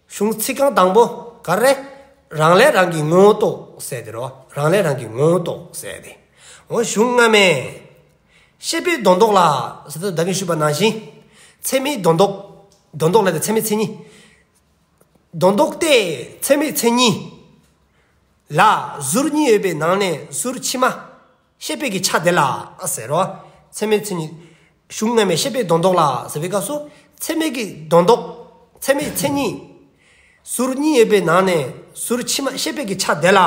གཞུང་ཚིག་རྐང་དང་པོ་ག་རེ། རང་ལས་རང་གི་ངོ་བོ་རྟོགས་ཟེར་དེ་རོ། རང་ལས་རང་གི་ངོ་བོ་རྟོགས་ཟེར་དེ། འོ་གཞུང་སྔ་མས། ཤེས་པའི་དོན་ལྡོག་ལ་ཟེར་ཏེ་ད་གིན་ཞུས་པ་ནང་བཞིན། ཚད་མའི་དོན་ལྡོག། དོན་ལྡོག་ལ་དེ་ཚད་མའི་མཚན་ཉིད། དོན་ལྡོག་སྟེ་ཚད་མའི་མཚན་ཉིད། ལ་ཟུར་གཉིས་ཡོད་པའི་ནང་ནས་ཟུར་ཕྱི་མ། ཤེས་པའི་གི་ཆ་དེ་ལ་ཟེར་རོ། ཚད་མའི་མཚན་ཉིད། གཞུང་སྔ་མས་ཤེས་པའི་དོན་ལྡོག་ལ་ཟེར་བའི་སྐབས་སུ། ཚད་མའི་གི་དོན་ལྡོག། ཚད་མའི་མཚན་ཉིད། ཟུར་གཉིས་ཡོད་པའི་ནང་ནས་ཟུར་ཕྱི་མ་ཤེས་པའི་གི་ཆ་དེ་ལ།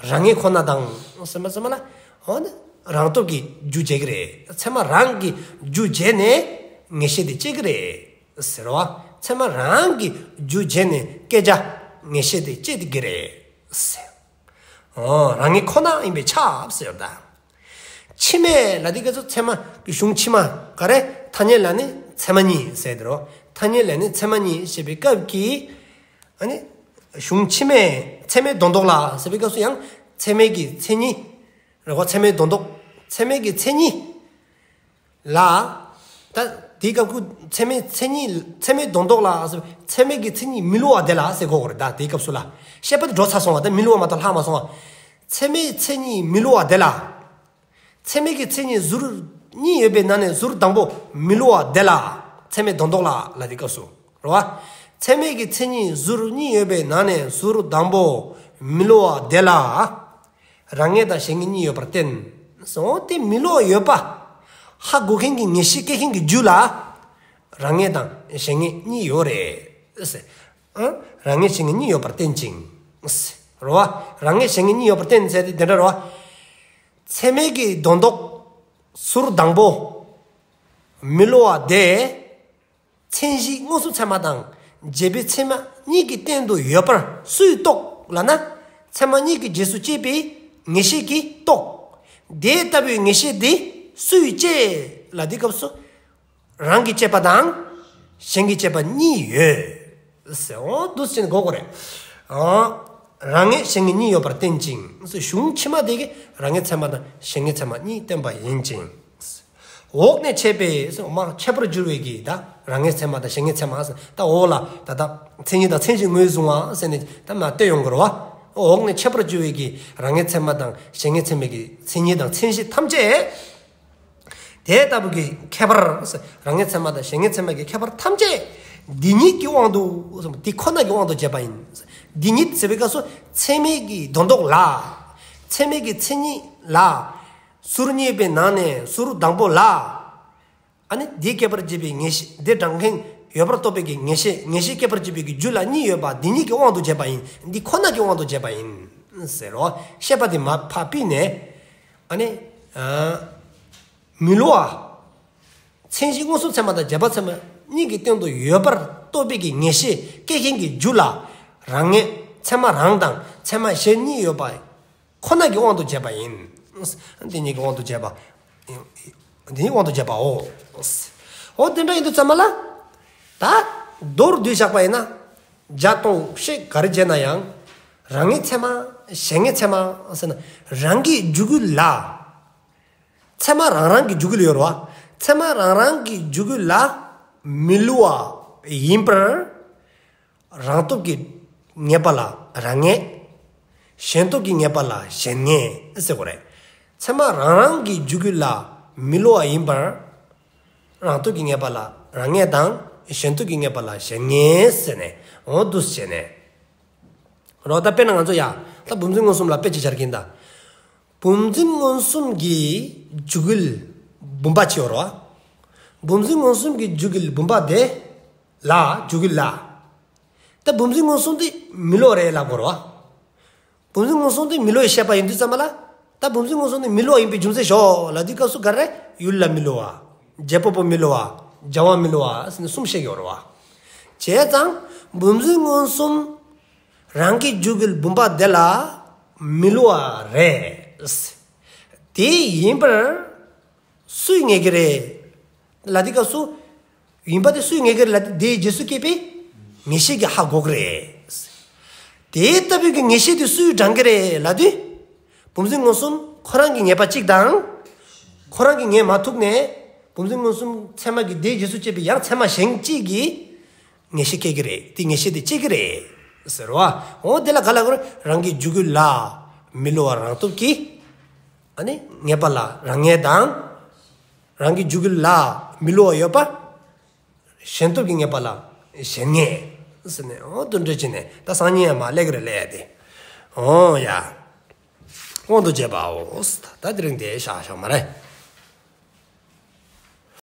རང་ངེས་ཁོ་ན་དང་ཟེར་མ་ཟེར་མ་ལ། འོ་ན་རང་སྟོབས་ཀྱིས་རྒྱུ་བྱེད་ཀྱི་རེད། ཚད་མ་རང་གིས་རྒྱུ་བྱས་ནས་ངེས་ཤེས་དེ་སྐྱེ་གི་རེད་ཟེར་བ། ཚད་མ་རང་གིས་རྒྱུ་བྱས་ནས་སྐྱེ་བྱ་ངེས་ཤེས་དེ་སྐྱེ་གི་རེད་ཟེར། འོ། རང་ངེས་ཁོ་ན་ཡིན་པས་ཁྱབ་ཟེར་ད། ཕྱི་མ་ལ་དེ་ག་ཚོད་ཚད་མ་གི་གཞུང་ཕྱི་མ་ག་རེ། ཐ་སྙད་ལ་ནི་ཚད་མ་གཉིས་ཟེར་དེ་རོ། ཐ་སྙད་ལ་ནི་ཚད་མ་གཉིས་ཞེས་པའི་སྐབས་ཀྱི། ཨ་ནི། གཞུང་ཕྱི་མ་ཚད་མའི་དོན་ལྡོག་ལ་ཟེར་བའི་སྐབས་སུ་ཡང་ཚད་མའི་གི་མཚན་ཉིད། རེད་བ། ཚད་མའི་དོན་ལྡོག། ཚད་མའི་གི་མཚན་ཉིད། ལ། ད་དེའི་སྐབས་ཀྱི་ཚད་མའི་མཚན་ཉིད། ཚད་མའི་དོན་ལྡོག་ལ་ཟེར། ཚད་མའི་གི་མཚན་ཉིད་མི་བསླུ་བ་དེ་ལ་ཟེར་གོ་དགོས་རེད་ད། དེའི་སྐབས་སུ་ལ། བཤད་པ་དེ་འགྲོ་ཚར་སོང་བ། ད་མི་བསླུ་བ་མ་གཏོགས་ལྷག་མ་སོང་བ། ཚད་མའི་མཚན་ཉིད་མི་བསླུ་བ་དེ་ལ། ཚད་མའི་གི་མཚན་ཉིད་ཟུར་གཉིས་ཡོད་པའི་ནང་ནས་ཟུར་དང་པོ་མི་བསླུ་བ་དེ་ལ། ཚད་མའི་དོན་ལྡོག་ལ་ལ་དེའི་སྐབས་སུ། རེད་བ། ཚད་མའི་གི་མཚན་ཉིད་ཟུར་གཉིས་ཡོད་པའི་ནང་ནས་ཟུར་དང་པོ་མི་བསླུ་བ་དེ་ལ། རང་ངེས་དང་གཞན་ངེས་གཉིས་ཡོད་པར་བསྟན། སོང་སྟེ་མི་བསླུ་བ་ཡོད་པ། ཧ་གོ་མཁན་གྱི་ངེས་ཤེས་སྐྱེ་མཁན་གྱི་རྒྱུད་ལ། རང་ངེས་དང་གཞན་ངེས་གཉིས་ཡོད་རེད། ཨ། རང་ངེས་གཞན་ངེས་གཉིས་ཡོད་པར་བསྟན་ཅིང་། རེད་བ། རང་ངེས་གཞན་ངེས་གཉིས་ཡོད་པར་བསྟན་ཟེར་དེ་དེ་འདྲ་རེད་བ། ཚད་མའི་གི་དོན་ལྡོག་ཟུར་དང་པོ་མི་བསླུ་བ་དེ། མཚན་གཞི་མངོན་སུམ་ཚད་མ་དང་རྗེས་དཔག་ཚད་མ་གཉིས་ཀྱི་སྟེང་དུ་ཡོད་པར་སུས་རྟོགས་ལབ་ན། ཚད་མ་གཉིས་ཀྱི་རྗེས་སུ་སྐྱེས་པའི་ངེས་ཤེས་ཀྱིས་རྟོགས། དེ་ལྟ་བུའི་ངེས་ཤེས་དེ་སུས་སྐྱེས་ལ་དེའི་སྐབས་སུ། རང་གི་དཔྱད་པ་དང་གཞན་གྱི་དཔྱད་པ་གཉིས་ཡོད་ཟེར། འོ་འདུག་སེ་བྱས་ནས་གོ་དགོས་རེད། ཨ། རང་ངེས་གཞན་ངེས་གཉིས་ཡོད་པར་བསྟན་ཅིང་། གཞུང་ཕྱི་མ་དེ་གིས་རང་ངེས་ཚད་མ་དང་གཞན་ངེས་ཚད་མ་གཉིས་བསྟན་པ་ཡིན་ཅིང་། འོག་ནས་འཆད་པའི་མ་ཁྱད་པར་འགྱུར་བའི་གི་ད་རང་ངེས་ཚད་མ་དང་གཞན་ངེས་ཚད་མ་ཟེར། ད་འོག་ལ་ད་ད་མཚན་ཉིད་དང་མཚན་གཞི་ངོས་བཟུང་བ་ཟེར་ནས་ད་མ་བསྟན་ཡོང་གི་རེད་བ། འོག་ནས་ཁྱད་པར་འགྱུར་བའི་གི་རང་ངེས་ཚད་མ་དང་གཞན་ངེས་ཚད་མའི་གི་མཚན་ཉིད་དང་མཚན་གཞི་ཐམས་ཅད། དེ་ལྟ་བུ་གི་ཁྱད་པར། རང་ངེས་ཚད་མ་དང་གཞན་ངེས་ཚད་མ་གི་ཁྱད་པར་ཐམས་ཅད་འདི་ཉིད་ཀྱི་དབང་དུ། འདི་ཁོ་ན་གི་དབང་དུ་བྱས་པ་ཡིན། འདི་ཉིད་ཟེར་བའི་སྐབས་སུ་ཚད་མའི་གི་དོན་ལྡོག་ལ། ཚད་མའི་གི་མཚན་ཉིད་ལ། ཟུར་གཉིས་པའི་ནང་ནས་ཟུར་དང་པོ་ལ། ཨ་ནི་འདི་སྐྱེད་པར་བྱེད་པའི་ངེས་ཤེས། འདི་གྲངས་ངེས་ཡོད་པར་རྟོགས་པའི་གི་ངེས་ཤེས། ངེས་ཤེས་སྐྱེད་པར་བྱེད་པའི་གི་རྒྱུ་ལ་གཉིས་ཡོད་པ་འདི་ཉིད་ཀྱི་དབང་དུ་བྱས་པ་ཡིན། འདི་ཁོ་ན་གི་དབང་དུ་བྱས་པ་ཡིན་ཟེར་རོ། བཤད་པ་དེ་མར་ཕར་ཕུད་ནས། ཨ་ནི། ཨ། མི་སླུ་བ། མཚན་གཞི་མངོན་སུམ་ཚད་མ་དང་རྗེས་དཔག་ཚད་མ་གཉིས་ཀྱི་སྟེང་དུ་ཡོད་པར་རྟོགས་པའི་གི་ངེས་ཤེས་སྐྱེ་མཁན་གྱི་རྒྱུ་ལ། རང་ངེས་ཚད་མ་རང་དང་ཚད་མ་གཞན་གཉིས་ཡོད་པ་ཁོ་ན་གི་དབང་དུ་བྱས་པ་ཡིན། འདི་གཉིས་ཀྱི་དབང་དུ་བྱས་པ། འདི་གཉིས་དབང་དུ་བྱས་པའོ། འོ་དེ་འདྲ་ཡིན་དུས་ཙམ་པ་ལ། ད་མདོར་བསྡུས་བཞག་པ་ཡིན་ན། བརྒྱ་སྟོང་ཤེས་ག་རེ་བྱས་ན་ཡང་། རང་ངེས་ཚད་མ་གཞན་ངེས་ཚད་མ་ཟེར་ན་རང་གི་འཇུག་ཡུལ་ལ། ཚད་མ་རང་རང་གི་འཇུག་ཡུལ་ཡོད་རེད་བ། ཚད་མ་རང་རང་གི་འཇུག་ཡུལ་ལ་མི་སླུ་བ་ཡིན་པར་རང་སྟོབས་ཀྱིས་ངེས་པ་ལ་རང་ངེས། གཞན་སྟོབས་ཀྱིས་ངེས་པ་ལ་གཞན་ངེས་ཟེར་དགོས་རེད། ཚད་མ་རང་རང་གི་འཇུག་ཡུལ་ལ་མི་སླུ་བ་ཡིན་པར་རང་སྟོབས་ཀྱིས་ངེས་པ་ལ་རང་ངེས་དང་། གཞན་སྟོབས་ཀྱིས་ངེས་པ་ལ་གཞན་ངེས་ཟེར་ནས། འོ་འདུག་སེ་བྱས་ནས། རོ། ད་དཔེར་ན་ང་ཚོ་ཡ། ད་བུམ་འཛིན་མངོན་སུམ་ལ་དཔེ་ཅིག་སྦྱར་གྱིན་ད། བུམ་འཛིན་མངོན་སུམ་གྱི་འཇུག་ཡུལ་བུམ་པ་ཅིག་ཡོད་རེད་བ། བུམ་འཛིན་མངོན་སུམ་གྱི་འཇུག་ཡུལ་བུམ་པ་དེ་ལ། འཇུག་ཡུལ་ལ། ད་བུམ་འཛིན་མངོན་སུམ་དེ་མི་སླུ་བ་རེད་ལབ་དགོས་རེད་བ། བུམ་འཛིན་མངོན་སུམ་དེ་མི་སླུ་བའི་བཤད་པ་ཡིན་དུས་ཙམ་པ་ལ། ད་བུམ་འཛིན་མངོན་སུམ་དེ་མི་སླུ་བ་ཡིན་པའི་རྒྱུ་མཚན་ཤོད་ལབ་དུས་སྐབས་སུ་ག་རེ། ཡུལ་ལ་མི་སླུ་བ། རྗེས་དཔག་པོ་མི་སླུ་བ། སྦྱར་བ་མི་སླུ་བ་ཟེར་ནས་གསུམ་བཤད་ཀྱི་ཡོད་རེད་བ། བྱས་ཙང་བུམ་འཛིན་མངོན་སུམ་རང་གི་འཇུག་ཡུལ་བུམ་པ་དེ་ལ་མི་སླུ་བ་རེད། དེ་ཡིན་པར་སུས་ངེས་ཀྱི་རེད་ལབ་དུས་སྐབས་སུ། ཡིན་པ་དེ་སུས་ངེས་ཀྱི་རེད་ལབ་དུས་དེའི་རྗེས་སུ་སྐྱེས་པའི་ངེས་ཤེས་ཀྱིས་ཧ་གོ་གི་རེད། དེ་ལྟ་བུའི་གི་ངེས་ཤེས་དེ་སུས་དྲངས་ཀྱི་རེད་ལབ་དུས། བུམ་འཛིན་མངོན་སུམ་ཁོ་རང་གིས་ངེས་པ་གཅིག་དང་། ཁོ་རང་གིས་ངེས་མ་ཐུབ་ནས། བུམ་འཛིན་མངོན་སུམ་ཚད་མ་གི་དེའི་རྗེས་སུ་སྐྱེས་པའི་ཡང་ཚད་མ་གཞན་གཅིག་གིས་ངེས་ཤེས་སྐྱེ་གི་རེད། དེ་ངེས་ཤེས་དེ་སྐྱེ་གི་རེད་ཟེར་བ། འོ་དེ་ལ་ག་ལབ་དགོས་རེད། རང་གི་འཇུག་ཡུལ་ལ་མི་སླུ་བ་རང་སྟོབས་ཀྱིས། ཨ་ནི་ངེས་པ་ལ་རང་ངེས་དང་། རང་གི་འཇུག་ཡུལ་ལ་མི་སླུ་བ་ཡོད་པ། གཞན་སྟོབས་ཀྱིས་ངེས་པ་ལ་གཞན་ངེས་ཟེར་ནས། འོ་དེ་འདྲ་བྱས་ནས་ད་སང་ཉིན་ཡང་མར་སླེབས་ཀྱི་རེད་ལབ་ཡ་དེ། འོ་ཡ། དབང་དུ་བྱས་པའོ། ད་དེ་རིང་དེ་བཞག་བཞག་མ་རེད།